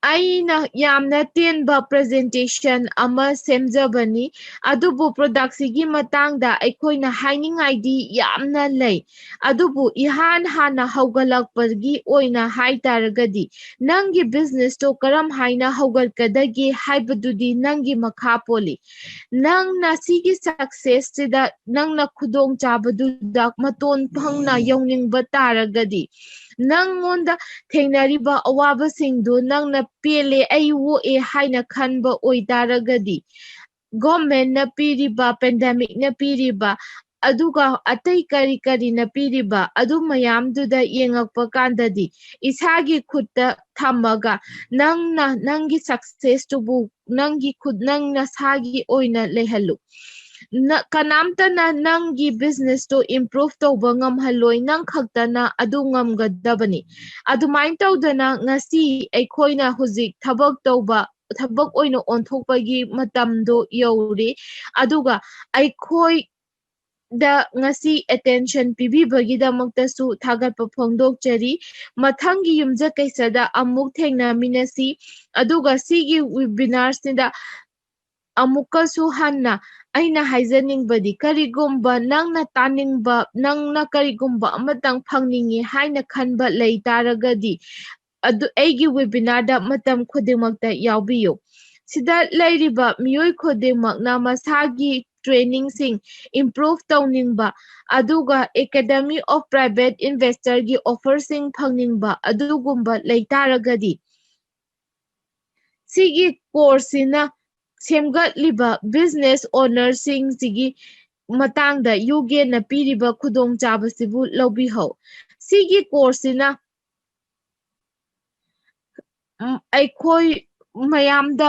ꯑꯩꯅ ꯌꯥꯝꯅ ꯇꯦꯟꯕ presentation ꯑꯃ ꯁꯦꯝꯖꯕꯅꯤ, ꯑꯗꯨꯕꯨ product ꯁꯤꯒꯤ ꯃꯇꯥꯡꯗ ꯑꯩꯈꯣꯏꯅ ꯍꯥꯏꯅꯤꯡꯉꯥꯏꯗꯤ ꯌꯥꯝꯅ ꯂꯩ꯫ ꯑꯗꯨꯕꯨ ꯏꯍꯥꯟ ꯍꯥꯟꯅ ꯍꯧꯒꯠꯂꯛꯄꯒꯤ ꯑꯣꯏꯅ ꯍꯥꯏ ꯇꯥꯔꯒꯗꯤ, ꯅꯪꯒꯤ business ꯇꯣ ꯀꯔꯝ ꯍꯥꯏꯅ ꯍꯧꯒꯠꯀꯗꯒꯦ ꯍꯥꯏꯕꯗꯨꯗꯤ ꯅꯪꯒꯤ ꯃꯈꯥ ꯄꯣꯜꯂꯤ꯫ ꯅꯪꯅ ꯁꯤꯒꯤ success ꯁꯤꯗ ꯅꯪꯅ ꯈꯨꯗꯣꯡꯆꯥꯕꯗꯨꯗ ꯃꯇꯣꯟ ꯐꯪꯅ ꯌꯧꯅꯤꯡꯕ ꯇꯥꯔꯒꯗꯤ, ꯅꯪꯉꯣꯟꯗ ꯊꯦꯡꯅꯔꯤꯕ ꯑꯋꯥꯕꯁꯤꯡꯗꯨ ꯅꯪꯅ "ꯄꯦꯜꯂꯦ, ꯑꯩ ꯑꯣꯛꯑꯦ" ꯍꯥꯏꯅ ꯈꯟꯕ ꯑꯣꯏꯇꯥꯔꯒꯗꯤ, government ꯅ ꯄꯤꯔꯤꯕ, pandemic ꯅ ꯄꯤꯔꯤꯕ, ꯑꯗꯨꯒ ꯑꯇꯩ ꯀꯔꯤ ꯀꯔꯤꯅ ꯄꯤꯔꯤꯕ, ꯑꯗꯨ ꯃꯌꯥꯝꯗꯨꯗ ꯌꯦꯡꯉꯛꯄ ꯀꯥꯟꯗꯗꯤ, ꯏꯁꯥꯒꯤ ꯈꯨꯠꯇ ꯊꯝꯃꯒ ꯅꯪꯅ ꯅꯪꯒꯤ success ꯇꯨꯕꯨ ꯅꯪꯒꯤ ꯈꯨꯠ, ꯅꯪ ꯅꯁꯥꯒꯤ ꯑꯣꯏꯅ ꯂꯩꯍꯜꯂꯨ꯫ ꯅ-, ꯀꯅꯥꯝꯇꯅ ꯅꯪꯒꯤ business ꯇꯣ improve ꯇꯧꯕ ꯉꯝꯍꯜꯂꯣꯏ, ꯅꯪ ꯈꯛꯇꯅ ꯑꯗꯨ ꯉꯝꯒꯗꯕꯅꯤ꯫ ꯑꯗꯨꯃꯥꯏꯅ ꯇꯧꯗꯅ ꯉꯁꯤ ꯑꯩꯈꯣꯏꯅ ꯍꯧꯖꯤꯛ ꯊꯕꯛ ꯇꯧꯕ, ꯊꯕꯛ ꯑꯣꯏꯅ ꯑꯣꯟꯊꯣꯛꯄꯒꯤ ꯃꯇꯝꯗꯣ ꯌꯧꯔꯦ꯫ ꯑꯗꯨꯒ ꯑꯩꯈꯣꯏꯗ ꯉꯁꯤ attention ꯄꯤꯕꯤꯕꯒꯤꯗꯃꯛꯇꯁꯨ ꯊꯥꯒꯠꯄ ꯐꯣꯡꯗꯣꯛꯆꯔꯤ꯫ ꯃꯊꯪꯒꯤ ꯌꯨꯝꯖꯀꯩꯁꯗ ꯑꯃꯨꯛ ꯊꯦꯡꯅꯃꯤꯟꯅꯁꯤ꯫ ꯑꯗꯨꯒ ꯁꯤꯒꯤ webinar ꯁꯤꯗ ꯑꯃꯨꯛꯀꯁꯨ ꯍꯟꯅ ꯑꯩꯅ ꯍꯥꯏꯖꯅꯤꯡꯕꯗꯤ, ꯀꯔꯤꯒꯨꯝꯕ ꯅꯪꯅ ꯇꯥꯅꯤꯡꯕ, ꯅꯪꯅ ꯀꯔꯤꯒꯨꯝꯕ ꯑꯃꯇꯪ ꯐꯪꯅꯤꯡꯉꯤ ꯍꯥꯏꯅ ꯈꯟꯕ ꯂꯩ ꯇꯥꯔꯒꯗꯤ, ꯑꯗꯨ ꯑꯩꯒꯤ ꯋꯦꯕꯤꯅꯥꯔꯗ ꯃꯇꯝ ꯈꯨꯗꯤꯡꯃꯛꯇ ꯌꯥꯎꯕꯤꯌꯨ꯫ ꯁꯤꯗ ꯂꯩꯔꯤꯕ ꯃꯤꯑꯣꯏ ꯈꯨꯗꯤꯡꯃꯛꯅ ꯃꯁꯥꯒꯤ ꯇ꯭ꯔꯦꯅꯤꯡꯁꯤꯡ ꯏꯝꯄ꯭ꯔꯨꯚ ꯇꯧꯅꯤꯡꯕ, ꯑꯗꯨꯒ Academy of Private Investorꯒꯤ ꯑꯣꯐꯔꯁꯤꯡ ꯐꯪꯅꯤꯡꯕ ꯑꯗꯨꯒꯨꯝꯕ ꯂꯩ ꯇꯥꯔꯒꯗꯤ, ꯁꯤꯒꯤ ꯀꯣꯔꯁꯁꯤꯅ ꯁꯦꯝꯒꯠꯂꯤꯕ ꯕꯤꯖꯤꯅꯦꯁ ꯑꯣꯅꯔꯁꯤꯡꯁꯤꯒꯤ ꯃꯇꯥꯡꯗ ꯌꯨꯒꯦꯟꯅ ꯄꯤꯔꯤꯕ ꯈꯨꯗꯣꯡꯆꯥꯕꯁꯤꯕꯨ ꯂꯧꯕꯤꯍꯧ꯫ ꯁꯤꯒꯤ ꯀꯣꯔꯁꯁꯤꯅ ꯎꯝ, ꯑꯩꯈꯣꯏ ꯃꯌꯥꯝꯗ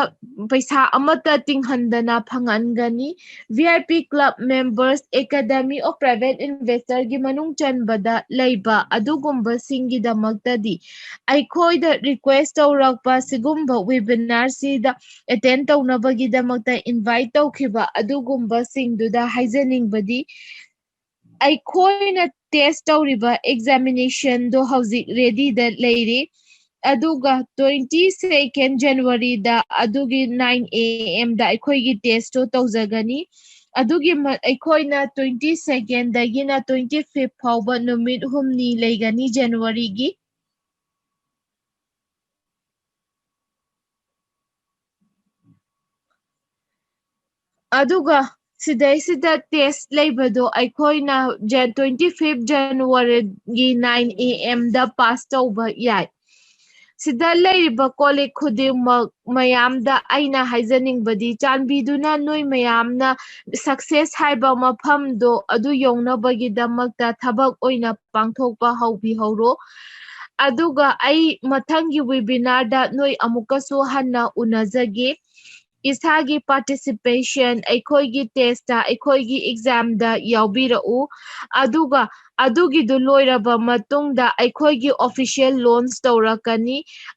ꯄꯩꯁꯥ ꯑꯃꯠꯇ ꯇꯤꯡꯍꯟꯗꯅ ꯐꯪꯍꯟꯒꯅꯤ꯫ V I P club members, Academy of Private Investorꯒꯤ ꯃꯅꯨꯡ ꯆꯟꯕꯗ ꯂꯩꯕ ꯑꯗꯨꯒꯨꯝꯕꯁꯤꯡꯒꯤꯗꯃꯛꯇꯗꯤ ꯑꯩꯈꯣꯏꯗ ꯔꯤꯀ꯭ꯋꯦꯁ ꯇꯧꯔꯛꯄ ꯁꯤꯒꯨꯝꯕ ꯋꯦꯕꯤꯅꯥꯔꯁꯤꯗ ꯑꯦꯇꯦꯟ ꯇꯧꯅꯕꯒꯤꯗꯃꯛꯇ ꯏꯟꯚꯥꯏꯠ ꯇꯧꯈꯤꯕ ꯑꯗꯨꯒꯨꯝꯕꯁꯤꯡꯗꯨꯗ ꯍꯥꯏꯖꯅꯤꯡꯕꯗꯤ, ꯑꯩꯈꯣꯏꯅ ꯇꯦꯁ ꯇꯧꯔꯤꯕ ꯑꯦꯛꯖꯥꯃꯤꯅꯦꯁꯟꯗꯣ ꯍꯧꯖꯤꯛ ꯔꯦꯗꯤꯗ ꯂꯩꯔꯤ꯫ ꯑꯗꯨꯒ twenty second Januaryꯗ ꯑꯗꯨꯒꯤ nine A M ꯗ ꯑꯩꯈꯣꯏꯒꯤ ꯇꯦꯁꯇꯣ ꯇꯧꯖꯒꯅꯤ꯫ ꯑꯗꯨꯒꯤ ꯃ-, ꯑꯩꯈꯣꯏꯅ twenty secondꯗꯒꯤꯅ twenty fifth ꯐꯥꯎꯕ ꯅꯨꯃꯤꯠ ꯍꯨꯝꯅꯤ ꯂꯩꯒꯅꯤ Januaryꯒꯤ꯫ ꯑꯗꯨꯒ ꯁꯤꯗꯩꯁꯤꯗ ꯇꯦꯁ ꯂꯩꯕꯗꯣ ꯑꯩꯈꯣꯏꯅ ꯖ-, twenty fifth Januaryꯒꯤ nine A M the pass ꯇꯧꯕ ꯌꯥꯏ꯫ ꯁꯤꯗ ꯂꯩꯔꯤꯕ ꯀꯣꯂꯤꯛ ꯈꯨꯗꯤꯡꯃꯛ ꯃꯌꯥꯝꯗ ꯑꯩꯅ ꯍꯥꯏꯖꯅꯤꯡꯕꯗꯤ, ꯆꯥꯟꯕꯤꯗꯨꯅ ꯅꯣꯏ ꯃꯌꯥꯝꯅ ꯁꯛꯁꯦꯁ ꯍꯥꯏꯕ ꯃꯐꯝꯗꯣ ꯑꯗꯨ ꯌꯧꯅꯕꯒꯤꯗꯃꯛꯇ ꯊꯕꯛ ꯑꯣꯏꯅ ꯄꯥꯡꯊꯣꯛꯄ ꯍꯧꯕꯤꯍꯧꯔꯣ꯫ ꯑꯗꯨꯒ ꯑꯩ ꯃꯊꯪꯒꯤ ꯋꯦꯕꯤꯅꯥꯔꯗ ꯅꯣꯏ ꯑꯃꯨꯛꯀꯁꯨ ꯍꯟꯅ ꯎꯅꯖꯒꯦ꯫ ꯏꯁꯥꯒꯤ ꯄꯥꯔꯇꯤꯁꯤꯄꯦꯁꯟ, ꯑꯩꯈꯣꯏꯒꯤ ꯇꯦꯁꯇ, ꯑꯩꯈꯣꯏꯒꯤ ꯑꯦꯛꯖꯥꯝꯗ ꯌꯥꯎꯕꯤꯔꯛꯎ꯫ ꯑꯗꯨꯒ ꯑꯗꯨꯒꯤꯗꯨ ꯂꯣꯏꯔꯕ ꯃꯇꯨꯡꯗ ꯑꯩꯈꯣꯏꯒꯤ ꯑꯣꯐꯤꯁꯤꯌꯦꯜ ꯂꯣꯟꯆ ꯇꯧꯔꯛꯀꯅꯤ꯫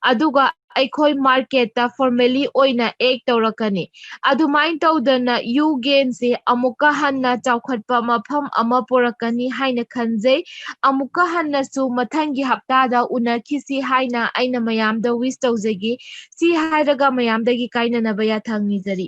ꯑꯗꯨꯒ ꯑꯩꯈꯣꯏ ꯃꯥꯔꯀꯦꯠꯇ ꯐꯣꯔꯃꯦꯂꯤ ꯑꯣꯏꯅ ꯑꯦꯛ ꯇꯧꯔꯛꯀꯅꯤ꯫ ꯑꯗꯨꯃꯥꯏꯅ ꯇꯧꯗꯅ ꯌꯨꯒꯦꯟꯁꯦ ꯑꯃꯨꯛꯀ ꯍꯟꯅ ꯆꯥꯎꯈꯠꯄ ꯃꯐꯝ ꯑꯃ ꯄꯨꯔꯛꯀꯅꯤ ꯍꯥꯏꯅ ꯈꯟꯖꯩ꯫ ꯑꯃꯨꯛꯀ ꯍꯟꯅꯁꯨ ꯃꯊꯪꯒꯤ ꯍꯞꯇꯥꯗ ꯎꯅꯈꯤꯁꯤ ꯍꯥꯏꯅ ꯑꯩꯅ ꯃꯌꯥꯝꯗ ꯋꯤꯁ ꯇꯧꯖꯒꯦ꯫ ꯁꯤ ꯍꯥꯏꯔꯒ ꯃꯌꯥꯝꯗꯒꯤ ꯀꯥꯏꯅꯅꯕ ꯌꯥꯊꯪ ꯅꯤꯖꯔꯤ꯫